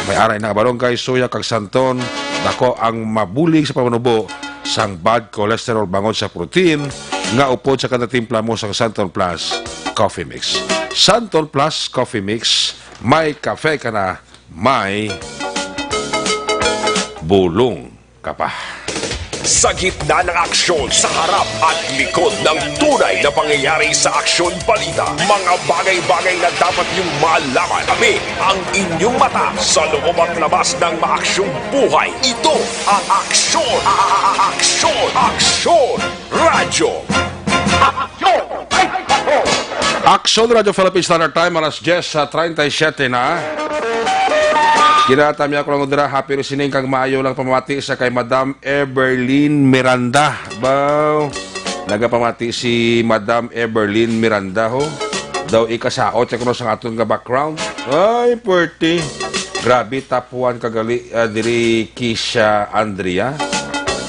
may ara ini nga barunggay, suya, kag santon. Dako ang mabulig sa panubo sang bad cholesterol bangod sa protein nga upod sa kada timpla mo sang Santon Plus Coffee Mix. Santon Plus Coffee Mix, may kafe ka na, may bulong ka pa. Sa gitna ng aksyon, sa harap at likod ng tunay na pangyayari sa Aksyon Balita, mga bagay-bagay na dapat niyong malaman. Kami ang inyong mata sa loob at labas ng maaksyong buhay. Ito ang Aksyon, a-, a-, a-, Aksyon, Aksyon Radyo. Aksyon Radyo Philippine Standard Time, alas diyes sa treinta y siete na. Kinatami ako lang dira, happy listening kag maayo lang pamati sa kay Madam Everlyn Miranda. Baw, nagapamati si Madam Everlyn Miranda, ho. Daw ikasaot siya kuno sa aton nga background. Ay, puwerte. Grabe, top one kagali, ah, diri, Kisha Andrea.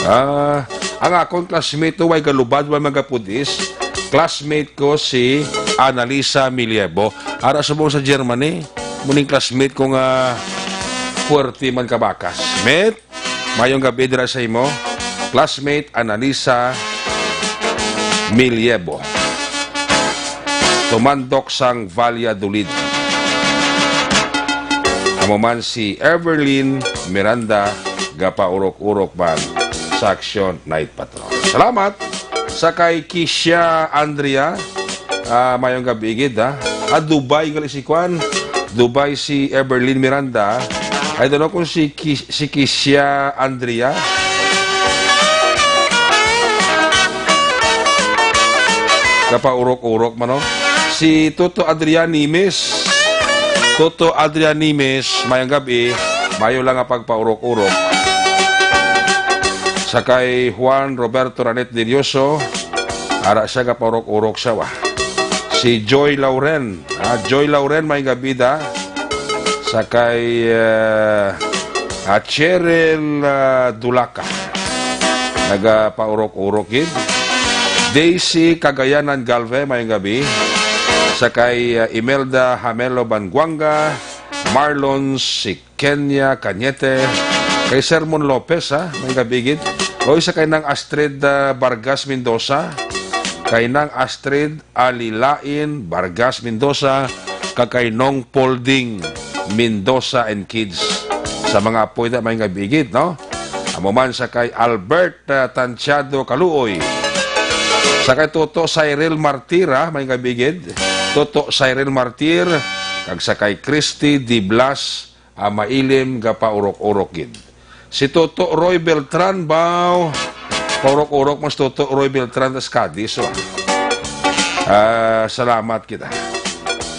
Ah, ang akon classmate to, way galubad, way magapudis. Classmate ko si Annalisa Miliebo. Ara subong sa Germany, muning classmate ko nga puwerte man kabakas. Met, mayong gabi dira sa imo, classmate Annalisa Miliebo. Tumandok sang Valladolid. Amo man si Everlyn Miranda, gapaurok-urok man sa Aksyon Night Patrol. Salamat sa kay Kisha Andrea. Ah, mayong gabi gid, ha. Ah, Dubai gali si kwan. Dubai si Everlyn Miranda. I don't know kung si Ki-, si Kisha Andrea. Kapaurok-urok man, no? Si Toto Adrian Nimes. Toto Adrian Nimes, mayong gabi. Mayo lang nga pagpaurok-urok. Sa kay Juan Roberto Ranet Delioso, ara siya, kapaurok-urok siya, wa. Si Joy Lauren, ah, Joy Lauren, may gabi da. Sa kay, ah, ah, Cheryl, ah, Dulaca, nagapaurok-urok gid. Daisy Cagayanan Galve, may gabi. Sa kay, ah, Imelda Hamelo Banguanga, Marlon si Kenya Cañete, kay Sermon Lopez, ha, may gabi gid. Oy, sa kay Nang Astrid, ah, Vargas Mendoza, kay Nang Astrid Alilain Vargas Mendoza, kag kay Nong Polding Mendoza and kids. Sa mga apoy na may gabi gid, no? Amo man sa kay Albert, ah, Tantiado Kaluoy. Sa kay Toto Cyril Martir, ah, may gabi gid. Toto Cyril Martir, kag sa kay Christy Di Blas, ah, mailim gapaurok-urok gid. Si Toto Roy Beltran, baw, paurok-urok mas Toto Roy Beltran, tas Cadiz, oh. Ah, salamat kita.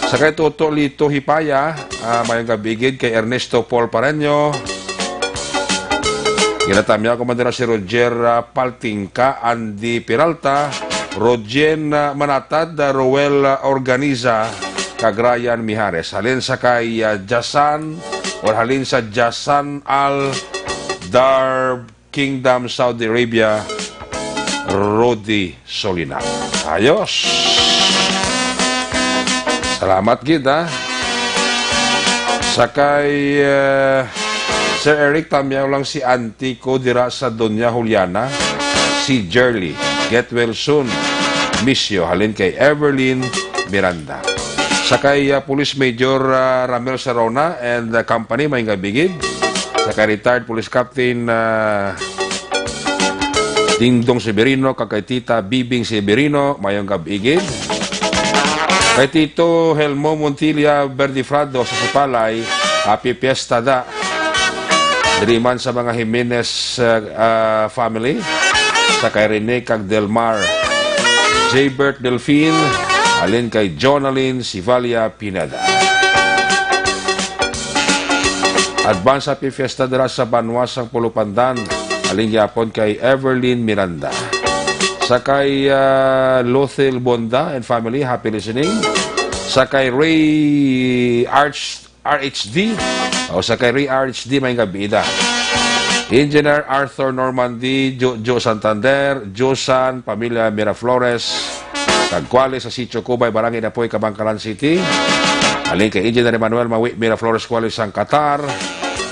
Sa kay Toto Lito Hipaya, ah, mayong gabi gid kay Ernesto Paul Pareño. Ginatamya ko man dira si Roger, ah, Paltingka, Andy Peralta, Rojen, ah, Manatad, ah, Roel, ah, Organiza, kag Ryan Mijares. Halin sa kay, ah, Jasan, or halin sa Jasan Al Darb Kingdom, Saudi Arabia, Rudy Solinan. Ayos. Salamat gid, ha. Sa kay, eh, Sir Eric, tamyaw lang si auntie ko dira sa Doña Juliana, si Jerly. Get well soon. Miss you. Halin kay Everlyn Miranda. Sa kay, ah, Police Major, ah, Ramel Serona and the company, may gabi gid. Sa kay retired Police Captain, ah, Dingdong Severino, kag kay Tita Bibing Severino, mayong gab-i gid. Kay Tito Helmo Montilla Verdifrado sa Sipalay, happy fiesta da. Diri man sa mga Jimenez, ah, ah, family, sa kay Rene kag Delmar, Jaybert Delfin, halin kay Jonalyn Sivalla Pineda. Advance happy fiesta dira sa banwa sang Pulupandan. Halin gyapon kay Everlyn Miranda. Sa kay, ah, Lothil Bonda and family, happy listening. Sa kay Ray Arch-, R H D. O sa kay Ray R H D, may gabida. Engineer Arthur Normandy, Jo-, Jo Santander, Josan, pamilya Miraflores, kag Kuwali sa Sitio Kubay, Barangay Dapoy, Kabangkalan City. Halin kay Engineer Emmanuel Mawi Miraflores Kuwali sang Qatar.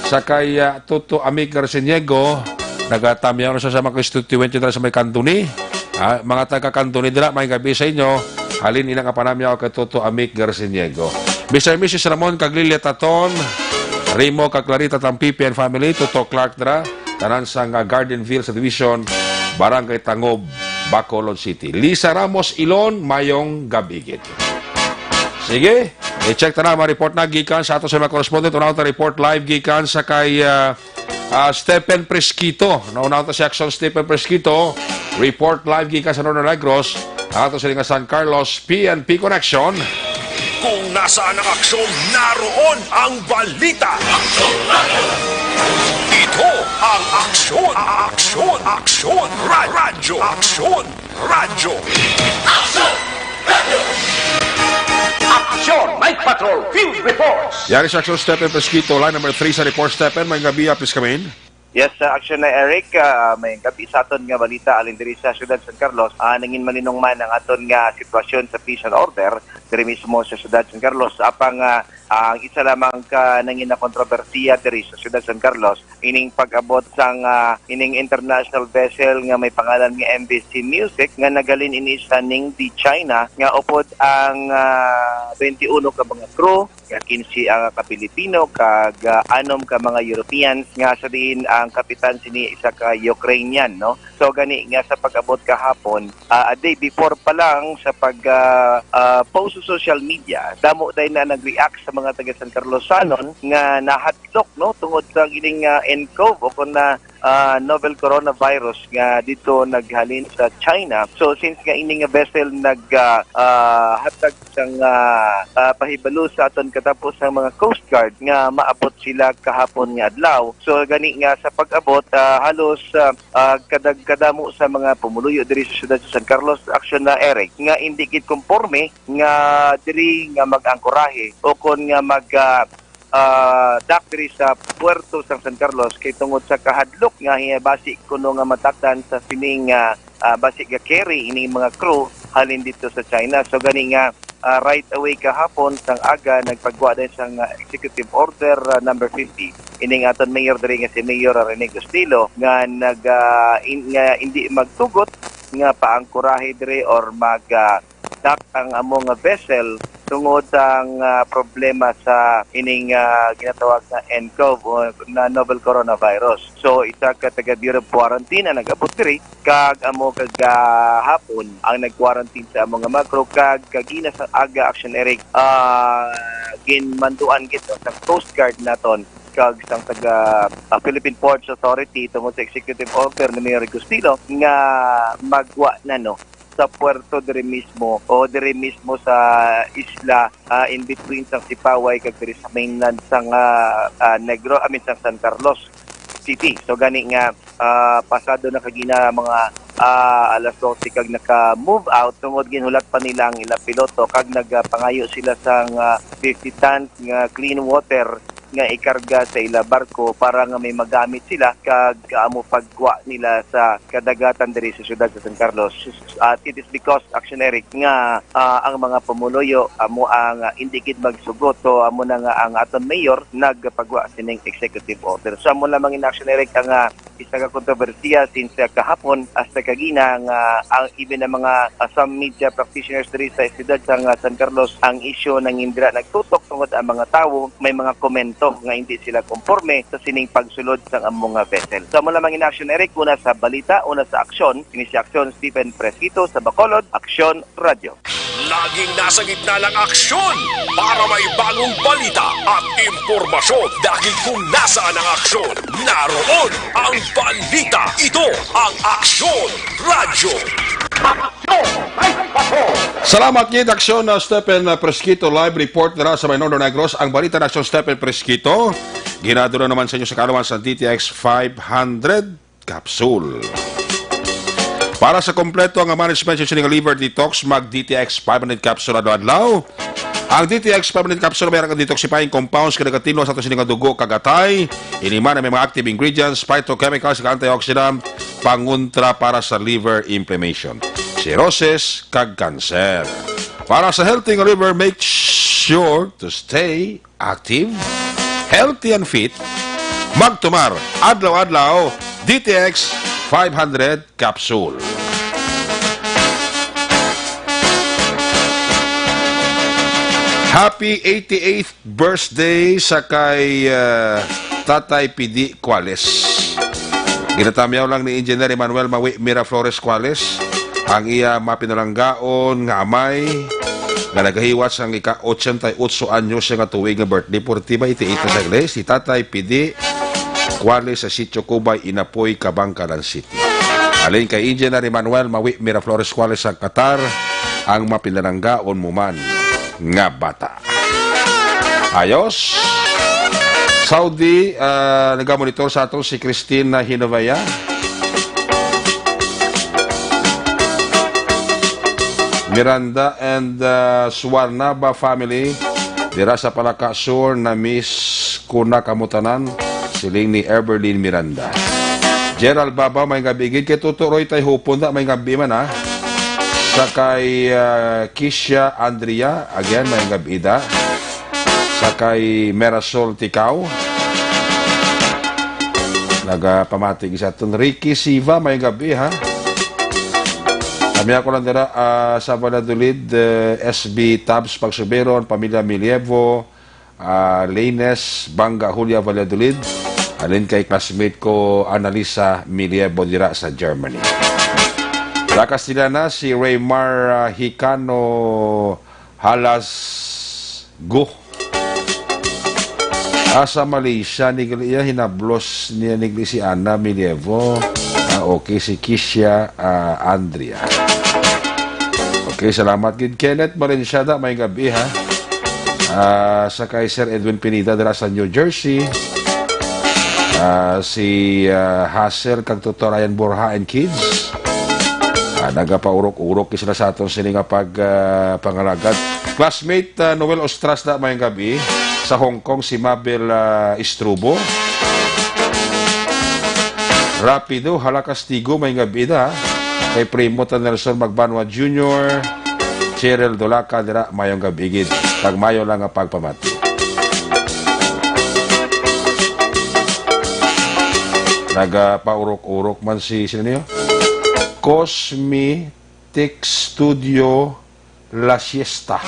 Sa kay, ah, Toto Amic Garciniego, nagatamyaw na sa, sa mga constituente dira sa may Cantoni. Ah, mga taga Cantoni dira, may gabi sa inyo. Halin ina nga panamyaw kay Toto Amic Garciniego. Mister and Missus Ramon kag Lilia Taton, Rimo kag Clarita Tampipi and family, Toto Clark dira, tanan sang, ah, Gardenville Subdivision, Barangay Tangob, Bacolod City. Lisa Ramos Ilon, mayong gabi gid. Sige, i-check ta na mga report na gikan sa ato sa mga correspondent. Unaw ta report live gikan sa kay, ah, ah, Stephen Presquito. Naunaw ta si Action Stephen Presquito. Report live gikan sa Northern Negros. Ang ato sila nga San Carlos P N P Connection. Kung nasaan ang aksyon, naroon ang balita. Ito ang Aksyon, Aksyon, Aksyon, Ra-, Radyo, Aksyon, Radyo. Aksyon! Night Patrol Field Reports! Yari sa Aksyon, Stephen Presquito, line number three sa report. Stephen, may gabi, please come in. Yes, sa Aksyon na Eric, ah, may gabi sa aton nga balita alin diri sa siyudad San Carlos. Ah, nangin malinong man ang aton nga sitwasyon sa peace and order diri mismo sa siyudad San Carlos. Apang, ah, ang isa lamang ka nangin na kontrobersiya diri sa siyudad San Carlos, ining pag-abot sang, ah, ining international vessel nga may pangalan nga M V C Music nga naghalin ini sa Ningde, China, nga upod ang, ah, twenty-uno ka mga crew, nga quince ang ka Pilipino kag, ah, anom ka mga Europeans, nga sa diin ang kapitan sini isa ka Ukrainian, no? So gani nga sa pag-abot kahapon, ah, a day before pa lang sa pag, ah, ah, post sa social media, damo day na nag-react sa mga taga San Carlosanon nga nahadlok, no, tungod sa ining, ah, ncov o kon na, ah, novel coronavirus nga dito naghalin sa China. So since nga ini nga vessel nag, ah, ah, hatag sang, ah, ah, pahibalo sa aton katapos ang mga Coast Guard nga maabot sila kahapon nga adlaw. So gani nga sa pag-abot, ah, halos, ah, ah, kadag-, kadamo sa mga pumuluyo diri sa siyudad sa San Carlos, Aksyon na Eric, nga indi gid konporme nga diri nga mag-angkorahe o kon nga mag, ah, ah, dock diri sa puerto sang San Carlos kay tungod sa kahadlok nga hi-, basi kuno nga matakdan sa sining, ah, ah, basi ga-carry ini mga crew halin dito sa China. So gani nga, ah, right away kahapon sang aga nagpagwa din sang, ah, executive order, ah, number fifty. Ining aton mayor diri nga si Mayor Rene Gustilo nga nag, ah, in-, nga hindi magtugot nga paangkorahe diri or mag, ah, dock ang amo nga vessel tungod ang, ah, problema sa ining, ah, ginatawag na ncov o na novel coronavirus. So isa ka taga Bureau of Quarantine ang nag-abot diri kag amo kagahapon ang nag-quarantine sa amo nga mga crew kag kagina sa aga, Aksyon Eric, ah, ginmanduan gid sa Coast Guard naton kag sang taga, ah, Philippine Ports Authority tungod sa executive order ni Mayor Gustilo nga magwa na, no, sa puerto diri mismo o diri mismo sa isla, ah, in between sang Sipaway kag diri sa mainland sang, ah, ah, Negros, I mean, sang San Carlos City. So gani nga, ah, pasado na kagina mga, ah, alas dose kag naka-move out tungod ginhulat pa nila ang ilang piloto kag nagpangayo sila sang, ah, fifty tons nga clean water nga ikarga sa ila barko para nga may magamit sila kag amo pagwa nila sa kadagatan diri sa siyudad sa San Carlos. At it is because, Aksyon Eric, nga, ah, ang mga pumuluyo amo ang, ah, indi gid magsugot. So amo na nga ang aton mayor nagpagwa sining executive order. So amo lamang in, Aksyon Eric, ang, ah, isa ka kontrobersiya since, ah, kahapon hasta kagina nga ang even ang mga, ah, some media practitioners diri sa siyudad sang, ah, San Carlos ang isyu nangin dira nagtutok tungod ang mga tawo may mga komento nga hindi sila konporme sa sining pagsulod sang amo nga vessel. So amo lamang in, Aksyon Eric, una sa balita, una sa aksyon, ini si Aksyon Stephen Presquito sa Bacolod, Aksyon Radyo. Laging nasa gitna ng aksyon para may bagong balita at impormasyon. Dahil kung nasaan ang aksyon, naroon ang balita. Ito ang Aksyon Radyo. Aksyon! Ay, patrol! Salamat gid, Aksyon na Stephen, uh, Presquito. Live report dira sa may Northern Negros. Ang balita na Aksyon Stephen Presquito. Ginadura naman sa inyo sa kaalaman sa D T X five hundred. capsule. Para sa kompleto nga management sa inyong liver detox, mag D T X five hundred capsule adlaw-adlaw. Ang D T X five hundred capsule may nga detoxifying compounds nga nagatinlo sa aton sini nga dugo kag atay. Ini man may mga active ingredients, phytochemicals, kag antioxidant, pangontra para sa liver inflammation, cirrhosis, kag cancer. Para sa healthy nga liver, make sure to stay active, healthy and fit. Magtumar adlaw-adlaw, D T X five hundred capsule. Happy eighty-eighth birthday sa kay, uh, Tatay Pidi Cuales. Ginatamyaw lang ni Engineer Emmanuel Mawi Miraflores Cuales ang iya mapinalanggaon nga amay nga nagahiwat sang ika-ochenta y ocho anyos nga tuig nga birthday. Forty ba, eighty-eight na sa gali, si Tatay Pidi Cuales sa Sitio Cubay, Inapoy, Kabankalan City. Halin kay Engineer Emmanuel Mawi Miraflores Cuales sa Qatar, ang mapinalanggaon mo man nga bata. Ayos. Saudi, ah, nagamonitor sa ato si Christine Hinovaya. Miranda and, ah, Suarnaba family, dira sa Palaka Sur, na-miss ko na kamo tanan, siling ni Everlyn Miranda. Gerald Baba, may gabi gid kay Tuto Roy Tay Hupon da, may gabi man, ha. Sa kay, ah, Kisha Andrea, again, may gabi da. Sa kay Merasol Tikaw. Nagapamati sa aton Ricky Siva, may gabi, ha. Kami ako lang dira, ah, sa Valladolid, eh, S B Tabs Pagsuberon, pamilya Milievo, ah, Lanes Banga Julia Valladolid, alin kay classmate ko Annalisa Milievo dira sa Germany. Sa Castellana, si Raymar, ah, Hicano Halas Go. Asa Malaysia, nigli iya, hinablos niya nigli si Ana Milievo. Ah, okay, si Kisha, ah, Andrea. Okay, salamat gid. Kenneth Malenciada, may gabi, ha. Ah, sa kay Sir Edwin Pineda dira sa New Jersey. Ah, si, ah, Hazel kag Tuto Ryan Borja and kids. Ah, nagapaurok-urok sila sa aton sini nga pag, ah, pangalagad. Classmate, ah, Noel Ostras na mayong gabi sa Hong Kong, si Mabel, ah, Istrubo. Rapido, hala kastigo, mayong gabi na, ha? Kay Primo ta Nelson Magbanwa Junior, Cheryl Dolaca, dira, mayong gabi gid. Kag mayo lang nga pagpamati. Nagapaurok-urok man si, sino niyo? Cosmetic Studio La Siesta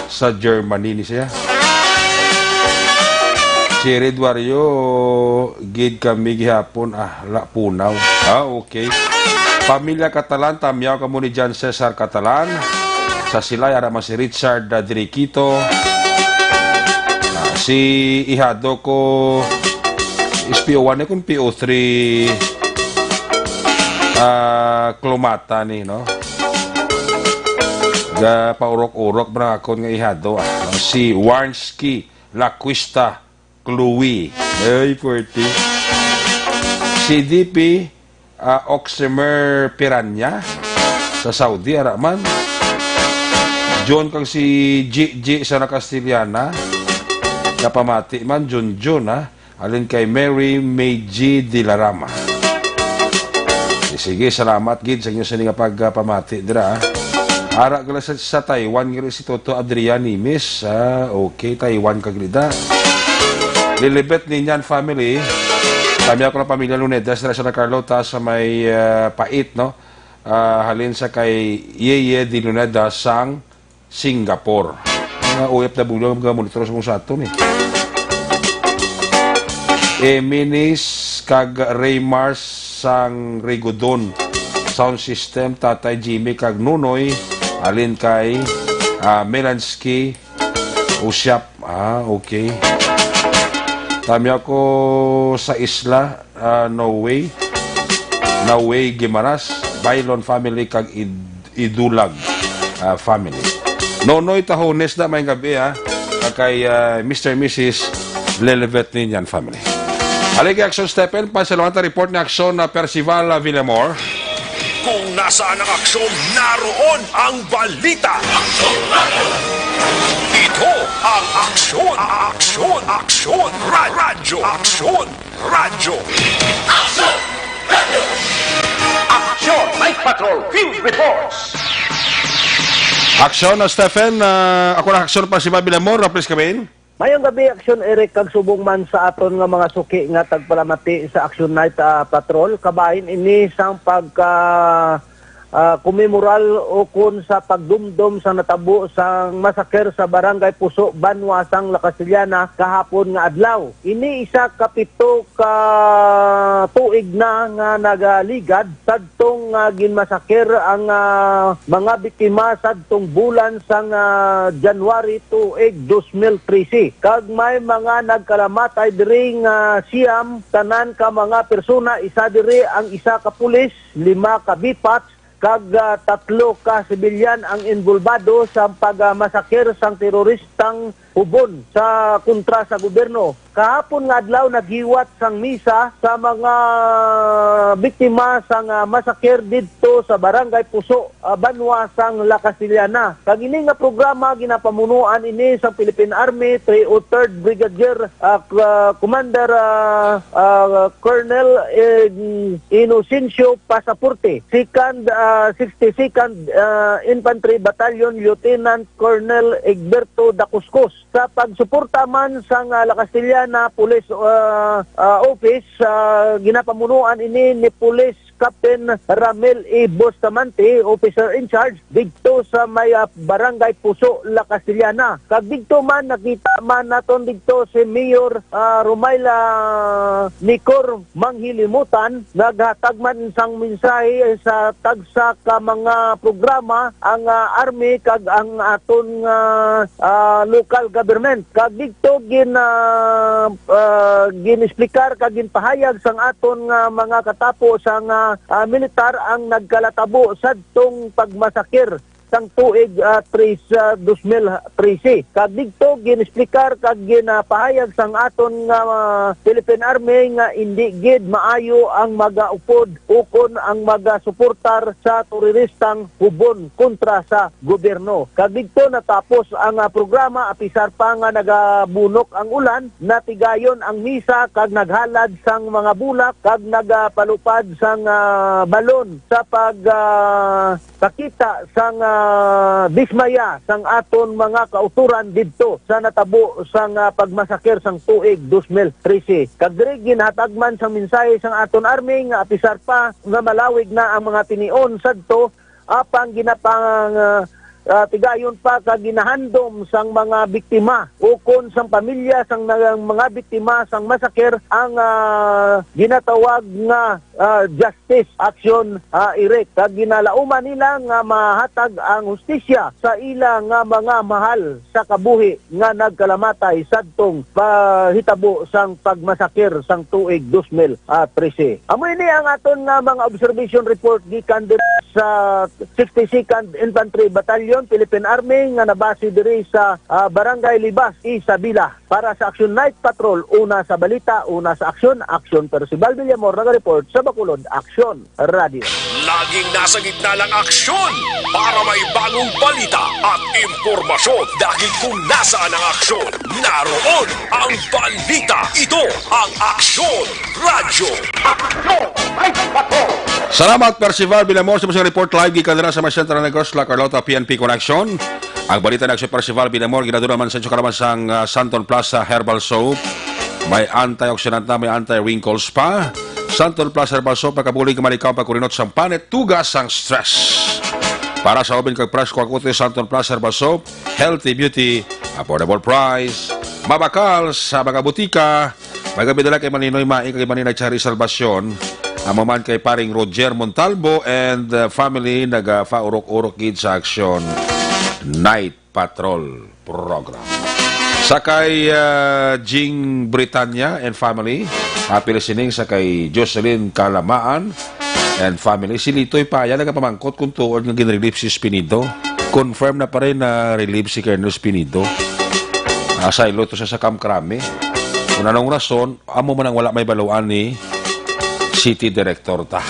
sa Germany ni siya. Si Red Warrior, gid kami gihapon, ah, la, punaw. Ah, okay. Pamilya Catalan, tamyaw kamo ni John Cesar Catalan. Sa Silay, ara man si Richard, ah, Diriquito. Ah, si Ihado ko, is P O one ni kun P O three, ah, Klomata ni, no? Ga paurok-urok, bra, akon nga ihado, ah, no? Si Warnski Lacuista Chloe. Ay, puwerte. Si D P, ah, Oximer Piranya sa Saudi, ara man. John kag si G G sa Nakastiliana. Kapamati man, John John, ha? Alin kay Mary Meiji Dilarama. Sige, salamat gid sa inyo sini nga pagpamati dira, ah. Ara gali sa, sa Taiwan gali si Toto Adrian Nimis. Ah, okay, Taiwan ka gali da. Lilibet Ninyan family. Kami ako ng pamilya Lunedas dira sa Carlota sa may, ah, Pait, no? Ah, halin sa kay Yeye de Luneda sang Singapore. Mga O F W ang mga monitor sa kung sa aton, eh. Eminis kag Raymars sang Rigodon. Sound system, Tatay Jimmy kag Nunoy, alin kay, ah, Melanski Usyap. Ah, okay. Tami ako sa isla, ah, Norway. Norway, Gimaras, Bailon family kag Id-, Idulag, ah, family. Nonoy Tahones na may gabi, ha. Kag kay, ah, Mister Missus Lelevet Ninyan family. Haligi, Aksyon Stephen, pasalamatan report ni Aksyon na Percival, ah, Villamor. Kung nasaan ang aksyon, naroon ang balita. Ito ang Aksyon, Aksyon, Aksyon, Ra- Radyo, Aksyon, Radyo. Action! Night Patrol Field Reports! Aksyon, ah, Stephen. Ah, ako na, Aksyon Percival Villamor. Ah, please come in. Mayong gabi, Aksyon Eric, kag subong man sa aton nga mga suki nga tagpalamati sa Action Night, ah, Patrol. Kabahin ini sang pagka, ah, komemoral ukon sa pagdumdom sa natabo sang masaker sa Barangay Puso, Banwa sang La Castellana kahapon nga adlaw. Ini isa ka pito ka tuig na nga nagaligad sadtong, ah, ginmasaker ang, ah, mga biktima sadtong bulan sang, ah, January tuig dos mil trese, kag may mga nagkalamatay diri nga siyam tanan ka mga persona, isa diri ang isa ka pulis, lima ka bipats, kag, ah, tatlo ka sibilyan ang involbado sa pagmasaker sang teroristang hubon sa kontra sa gobyerno. Kahapon nga adlaw, naghiwat sang misa sa mga biktima sang, ah, masaker didto sa Barangay Puso, ah, Banwa sang La Castellana. Kag ini nga programa ginapamunuan ini sang Philippine Army three oh third Brigadier, ah, K-, ah, Commander, ah, ah, Colonel, eh, Inocencio Pasaporte, second, ah, sixty-second, ah, Infantry Battalion Lieutenant Colonel Egberto Dacuscos. Sa pagsuporta man sang, ah, La Castellana Police, ah, ah, Office, ah, ginapamunuan ini ni Police Captain Ramil E. Bustamante, Officer in Charge, didto sa may, ah, Barangay Puso, La Castellana. Kag didto man, nakita man naton didto si Mayor, ah, Romayla Nicor Manghilimutan, naghatag man sang mensahe sa tagsa ka mga programa ang, ah, Army kag ang aton nga, ah, local government. Kag didto gin, ah, ah, gin-explicar kag ginpahayag sang aton nga mga katapo sang, ah, ah, militar ang nagkalatabo sadtong pagmasakir sang tuig, ah, tres, ah, dos mil trese. Kag didto gin-explicar kag ginapahayag sang aton nga, ah, Philippine Army nga indi gid maayo ang magaupod ukon ang magasuportar sa teroristang hubon kontra sa gobyerno. Kag didto natapos ang, ah, programa, apisar pa nga nagabunok ang ulan, natigayon ang misa kag naghalad sang mga bulak kag nagapalupad sang, ah, balon sa pag, ah, pakita sang, ah, dismaya sang aton mga kauturan didto sa natabo sang, ah, pagmasakir sang tuig dos mil trese. Kag diri ginhatag man sang mensahe sang aton army nga apisar pa nga malawig na ang mga tinion sadto, apang ginapang, ah, ah, tigayon pa kag ginahandom sang mga biktima ukon sang pamilya sang nag-, mga biktima sang masakir ang, ah, ginatawag nga, ah, justice action, ah, Eric, kag ginalauman nila nga mahatag ang hustisya sa ila nga mga mahal sa kabuhi nga nagkalamatay sadtong pahitabo sang pagmasakir sang tuig dos mil trese. Amo ini ang aton nga mga observation report gikan diri sa sixty-second Infantry Battalion, Philippine Army, nga nabase diri sa, ah, Barangay Libas, Isabela. Para sa Action Night Patrol, una sa balita, una sa aksyon, Aksyon Percival Villamor, naga-report sa Bacolod Aksyon Radio. Laging nasa gitna ng aksyon para may bagong balita at impormasyon. Dahil kung nasaan ang aksyon, naroon ang balita. Ito ang Aksyon Radyo. Aksyon Night Patrol. Salamat, Percival Villamor, sa mga report live gikan dira sa may Central Negros, La Carlota, P N P Connection. Ang balita ni Aksyon Percival Villamor, ginadura man sa inyo karon sang, ah, Santon Plus Herbal Soap. May antioxidant na, may anti-wrinkles pa. Santon Plus Herbal Soap, makabulig ka malikaw pagkurinot sang panit, tuga sang stress. Para sa ubin kag presko ang kutoy, Santon Plus Herbal Soap, healthy beauty, affordable price, mabakal sa mga butika. May gabi dala kay Maninoy Maing kag Maninoy Chari Salvacion. Amo man kay paring Roger Montalvo and, uh, family nagapaurok-urok gid sa aksyon. Night Patrol Program. Sa kay, ah, Jing Britanya and family, happy listening. Sa kay Jocelyn Kalamaan and family. Si Litoy Paya nagapamangkot kung tuod nga ginrelieve si Espinido. Confirm na pa rin na relieve si Colonel Espinido. Ah, saylo to sa, sa Camp Crame. Kung anong rason, amo man ang wala may baluan ni city director ta.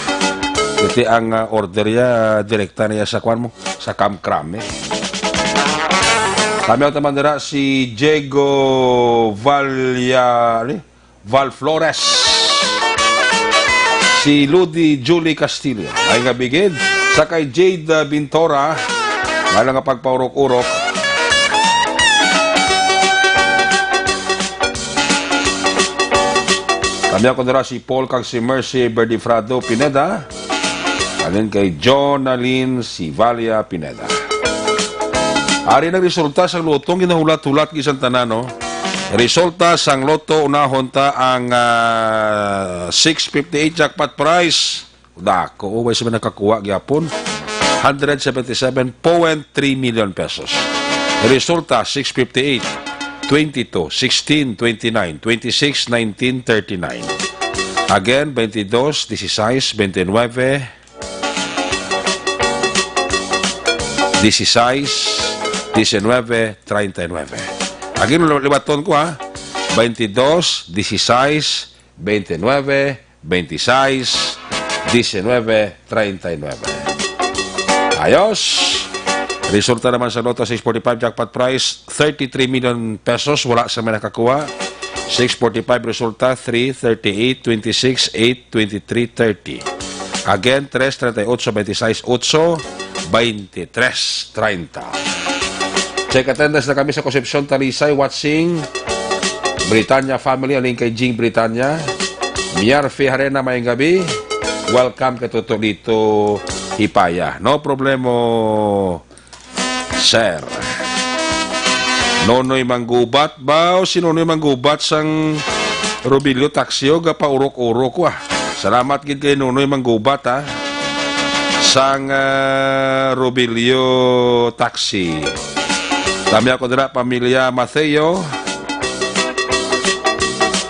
Iti ang, ah, order ya, direkta niya sa kwan mo, sa Camp Crame. Kami ang taman dira si Diego Valia-, ano? Val Flores. Si Ludi Julie Castillo. Ay nga bigid. Sa kay Jade, ah, Bintora. Wala nga pagpaurok-urok. Kami ako dira si Paul kag si Mercy Berdifrado Pineda. Alin kay Jonalyn Sivalia Pineda. Ari nang resulta sang lotong ginahulat-hulat gisan tanan, no? Resulta sang loto, unahon ta ang, ah, six fifty-eight jackpot prize. Dako, oh, way sa may nakakuha gyapon. Hundred seventy-seven point three million pesos. Resulta, six fifty-eight, twenty-two, sixteen, twenty-nine, twenty-six, nineteen, thirty-nine. Again, twenty-dos, dieciséis, veintinueve, dieciséis, diecinueve, treinta y nueve. Again, liwaton ko, ha. Twenty-dos, dieciséis, veintinueve, veintiséis, diecinueve, treinta y nueve. Ayos! Resulta naman sa Lotto six forty-five jackpot prize, thirty-three million pesos. Wala sa may nakakuha. Six forty-five resulta, three, thirty-eight, twenty-six, eight, twenty-three, thirty. Again, tres, treinta y ocho, veintiséis, ocho, veintitrés, treinta. Check attendance na kami sa Concepcion, Talisay, watching. Britanya family, alin kay Jing Britanya. Miarfi Harena, maayong gabi. Welcome kay Toto Lito Hipaya. No problemo, sir. Nonoy Manggubat ba? O si Nonoy Manggubat sang Robilio Taxi, o, gapaurok-urok ko, ah. Salamat gid kay Nonoy Manggubat, ah. Sang, ah, Robilio Taxi. Kami ako dira, pamilya Mateo.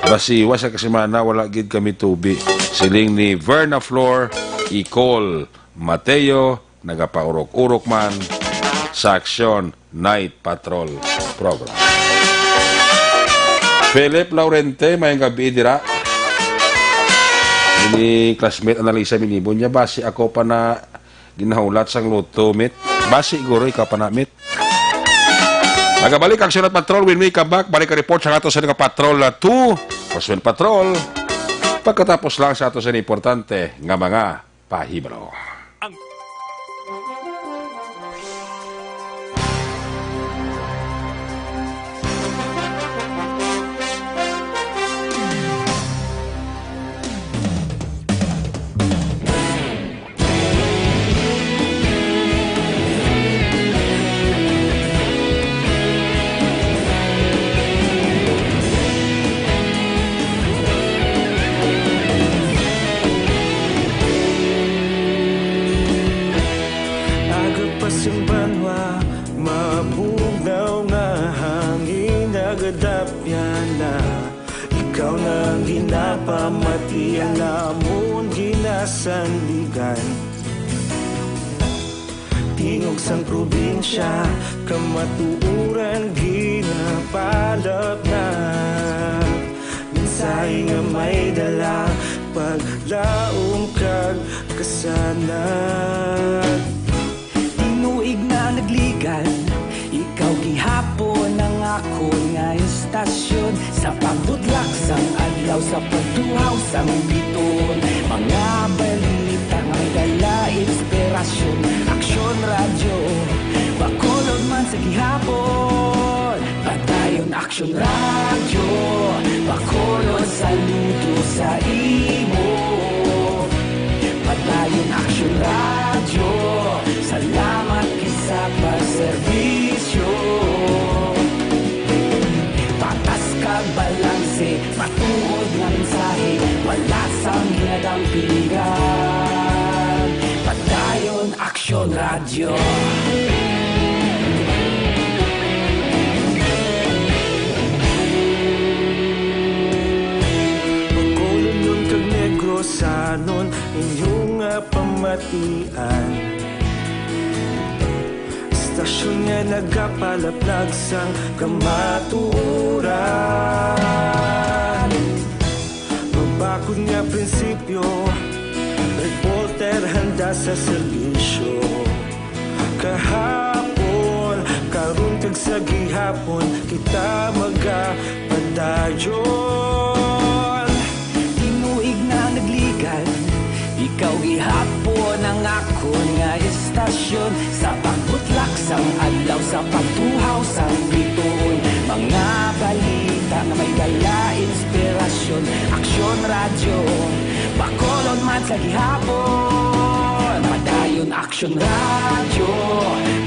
Basiwa sa kasimana, wala gid kami tubi. Siling ni Verna Flor Icol Mateo, nagapaurok-urok man sa Aksyon Night Patrol Program. Philip Laurente, maayong gabi dira. Ini classmate Analisa Minibo niya, basi ako pa na ginahulat sang lotto, mit. Basi, guro, ikaw pa na, mit. Nagabalik ang Aksyon Night Patrol when we come back. Balik ang report sa ato sa nga Patrol na two, Patrol. Pagkatapos lang sa ato sa importante nga mga pahibalo. Ang Aga pa sing banwa, mabugnaw nga hangin, nagadapyan na. Ikaw na ang ginapamati, ang amon ginasandigan. Tingog sang probinsya, kamatuoran ginapalapnap. Mensahe nga may dala, paglaom kag kasanag. Tinuig na nagligan, ikaw gihapon ang akon nga istasyon. Sa pagbudlak sang adlaw, sa pagtuhaw sang biton, mga balita nga dala inspirasyon. Aksyon Radyo, Bacolod man sa gihapon. Padayon Aksyon Radyo, Bacolod, saludo sa imo. Padayon Aksyon Radyo, salamat gid sa pagserbisyo. Patas kag balanse, matuod nga mensahe, wala sang ginadampigan. Padayon Aksyon Radyo. Bacolodnon kag Negrosanon, inyo nga pamatian. Istasyon nga nagapalaplag sang kamatuoran. Nga prinsipyo, reporter handa sa serbisyo. Kahapon, karon kag sa gihapon, kita magapadayon. Tinuig na nagligan, ikaw gihapon ang akon nga istasyon. Sa pagbutlak sang adlaw, sa pagtuhaw sang bituon, mga balita nga may dala inspirasyon. Aksyon Radyo, Bacolod man sa gihapon. Padayon Aksyon Radyo,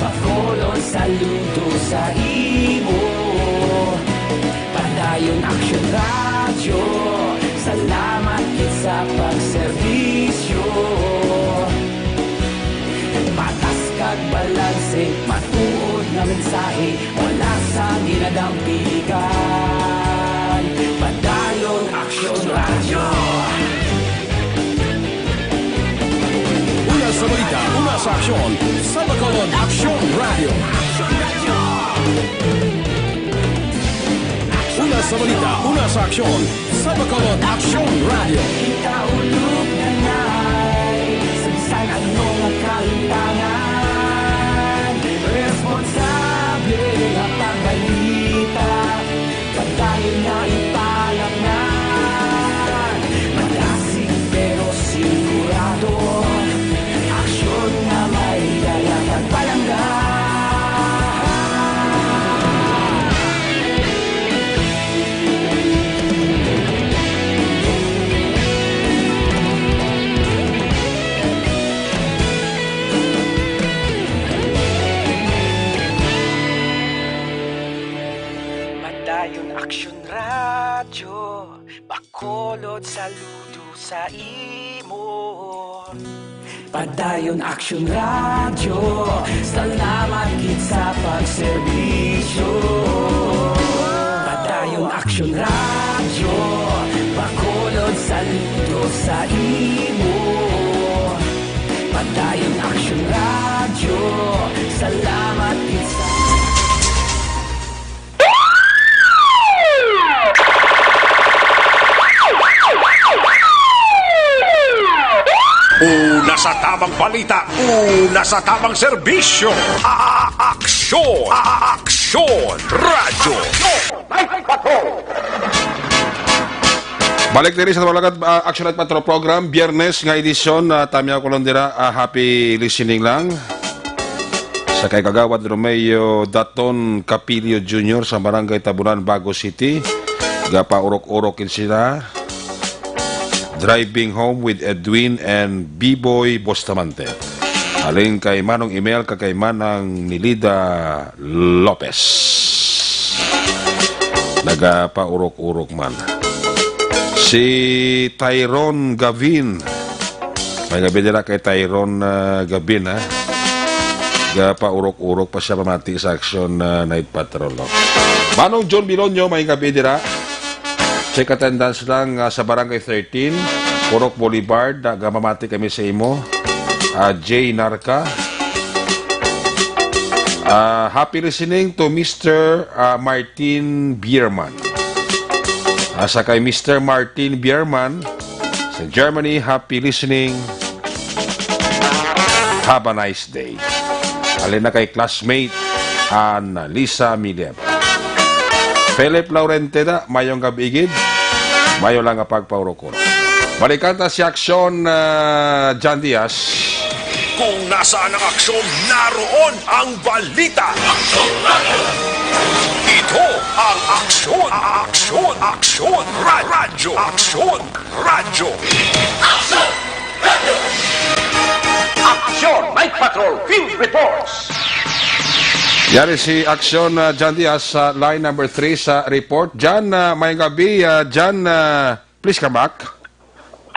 Bacolod saludo sa imo. Padayon Aksyon Radyo, salamat gid sa pagserbisyo. Patas kag balanse, matuod nga mensahe, wala sang ginadampigan. Padayon Aksyon Radyo. Una sa balita, una sa aksyon, sa Bacolod Aksyon Radyo. Una sa balita, una sa aksyon, sa Bacolod Aksyon Radyo. Kita ulog na nay, sa bisan ano nga kalimtangan, responsable nga pagbalita, padayon na ipalapnan. Madasig pero sigurado, aksyon nga may dala kag palangga. Padayon Aksyon Radyo, Bacolod saludo sa imo. Padayon Aksyon Radyo, salamat gid sa pagserbisyo. Padayon Aksyon Radyo, Bacolod saludo sa imo. Padayon Aksyon Radyo, salamat gid sa Una sa tamang balita, una sa tamang serbisyo. A-, a-, aksyon, a-, a-, aksyon, radyo. Night Patrol. Balik diri sa Tabalagad, ah, Action Night Patrol Program, Biyernes nga edisyon, ah, tamyaw ko lang dira, ah, happy listening lang. Sa kay Kagawad Romeo Daton Capillo Junior sa Barangay Tabunan, Bago City, gapaurok-urok gid sila. Driving Home with Edwin and B-Boy Bustamante. Halin kay Manong Emel kag kay Manang Nilida Lopez. Nagapaurok-urok man. Si Tyron Gavin. May gabi dira kay Tyron, ah, Gavin, ha. Gapaurok-urok pa siya mamati sa Action, ah, Night Patrol, no? Manong John Bilonyo, may gabi dira. Check attendance lang, ah, sa Barangay thirteen, Purok Boulevard. Ah, gamamati kami sa imo. Ah, J Narca. Ah, happy listening to Mister, ah, Martin Bierman. Ah, sa kay Mister Martin Bierman sa Germany, happy listening. Have a nice day. Halin na kay classmate Annalisa Mileb. Philip Laurenteda, mayong gabi gid. Mayo lang nga pagpaurok-urok. Balikan ta si Aksyon, ah, John Diaz. Kung nasaan ang aksyon, naroon ang balita. Ito ang Aksyon, Aksyon, Aksyon, Ra-, Radyo, Aksyon, Radyo. Action! Night Patrol Field Reports! Yari si Aksyon, ah, John Diaz sa line number three sa report. John, ah, may gabi, ah, John, ah, please come back.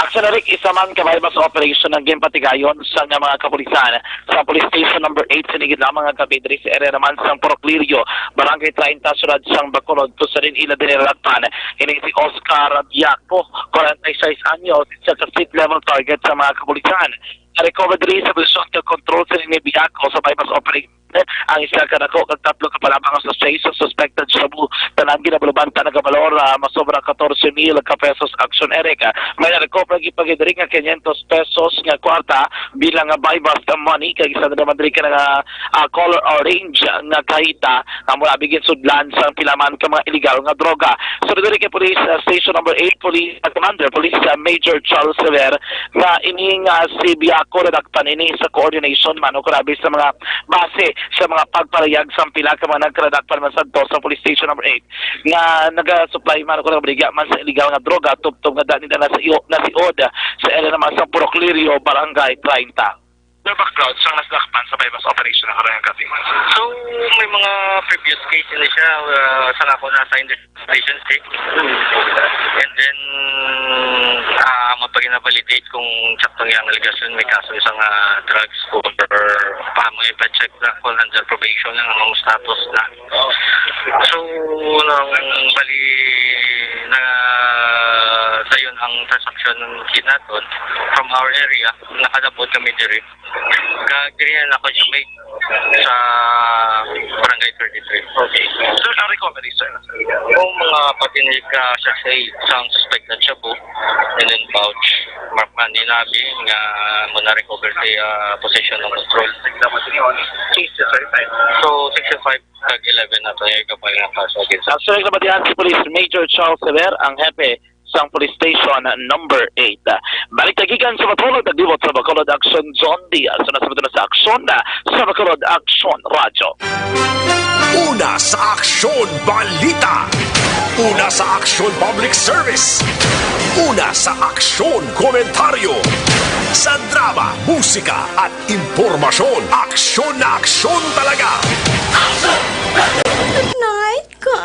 Aksyon, Eric, isa man ka buy-bust operation ang ginpatigayon sa nga mga kapulisan sa Police Station number eight sa ligid lamang nga gabi diri sa area naman sang Purok Lirio, Barangay treinta, siyudad sang Bacolod, kung sa diin ila diniratan ini si Oscar Biaco, forty-six anyos, isa ka street level target sa mga kapulisan. Recover diri sa posisyon kag kontrol sa ini biyako sa bypass operation ang isa ka dako kag tatlo ka palabang sa station suspected shabu. Tanan ginabalubanta nagabalor, ah, masobra katorse mil ka pesos. Action Eric, ah, may na-recover gid pa gid diri nga quinientos pesos nga kwarta bilang nga buy bust money, kag isa na naman diri ka nga, ah, color orange nga kahita nga mura bigin sudlan sang pila man ka mga illegal nga droga. So diri kay Police, ah, Station Number Eight, Police, ah, Commander, Police, ah, Major Charles Javier, nga ining, ah, si Biaco nadakpan ini sa coordination man o grabe sa mga base sa mga pagparayag sang pila ka mga nagkaradakpan man sadto sa Police Station Number Eight nga nagasupply man o nagabaligya man sa illegal nga droga tubtob nga dani na nasiyo-, nasiod sa area naman sa Purok Lirio, Barangay treinta. The background sang nasidakpan sa buy bust operation na karong gabi. So, may mga previous case na siya, uh, sa ako na sa investigation, eh. And then, ah, amo pa gina-validate kung saktong iyang allegation, may kaso siya nga drugs or pa mo ipa-check na kung under probation ang anong status na. So, nang bali na dayon ang transaction ng kinaton from our area, nakadabot kami diri. Kag diri na ako sa may, sa Barangay thirty-three. Okay. So, na-recovery, sir? Kung mga patinig ka sa say, sang suspected shabu, and then pouch, mark man ni Nabi, nga mo na-recover sa, ah, possession ng control. Sixty-five. So, sixty-five kag eleven na to, yung kapal nga kaso against. Actually, nabatian si Police Major Charles Sever, ang hepe sang Police Station Number Eight. Balik tagikan sa Bacolod, naglibot sa Bacolod Action, John Diaz. Sa nasa na sa Action, sa Bacolod Action Radyo. Una sa Aksyon Balita. Una sa Aksyon Public Service. Una sa Aksyon Komentaryo. Sa drama, musika, at impormasyon, aksyon na aksyon talaga. Night ka.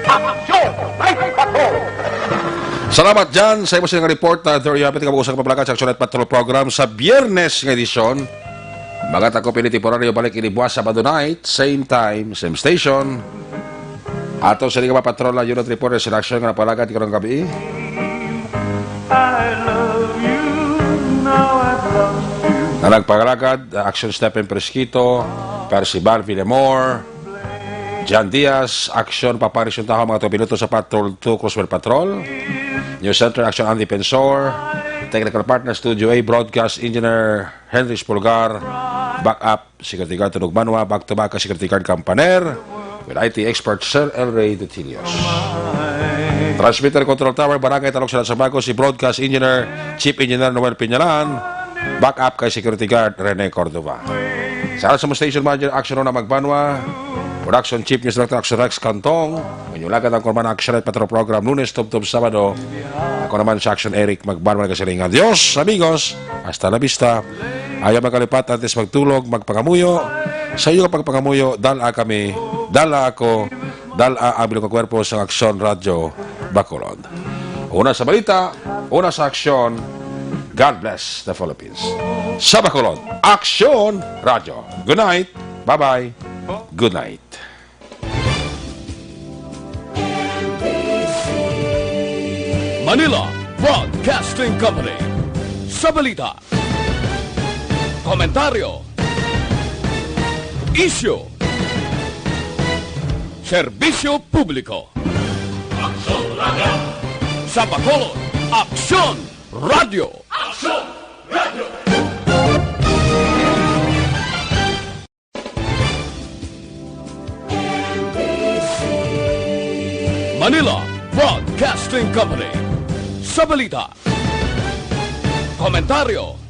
Aksyon! Night Patrol! Salamat, Jan, sa imo sining report. Ah, there you have it, kabuusan nga pagpalakat sa Action Night Patrol program sa Biyernes nga edisyon. Mga takop ini temporaryo, balik ini buwas Sabado night, same time, same station. Ato sa mga patrol na unit report sa aksyon nga napalagad karong gabi. I love you, now I've lost you. Na nagpangalagad, Action Stephen Fresquito, Percival Villamor, Jan Diaz, Action Papa Harrison Tajo, mga tupiloto sa Patrol two, Crossfire Patrol. News Center, Action Andy Pensor. Technical Partner, Studio A, Broadcast Engineer Henry Espulgar. Backup, Security Guard Tunog Manwa, back to back, Security Guard Campaner. With I T expert, Sir El Rey Dutilios. Transmitter Control Tower, Barangay Talok, Silang Sabago, si Broadcast Engineer, Chief Engineer Noel Piñalan. Backup kay Security Guard Rene Cordova. Sa alas sa station manager, Action Rona Magbanwa. Production Chief News Director, Action Rex Cantong. Inyong lagad ang kurman Action Night Patrol Program, Lunes tubtob Sabado. Ako naman sa Action Eric Magbanwa, nagasiling nga, "Adios, amigos. Hasta la vista." Ayaw magkalipat, antes magtulog, magpangamuyo. Sa iyo pagpangamuyo, dala kami, dala ako, dala ang bilog nga kwerpo sa Action Radyo Bacolod. Una sa balita, una sa aksyon, God bless the Philippines. Sa Bacolod, Action Radyo. Good night. Bye-bye. Good night. Manila Broadcasting Company. Sa balita, komentaryo, isyu, serbisyo publiko. Aksyon Radyo. Sa Bacolod, Aksyon Radyo. Aksyon Radyo. Manila Broadcasting Company. Sa balita, komentaryo,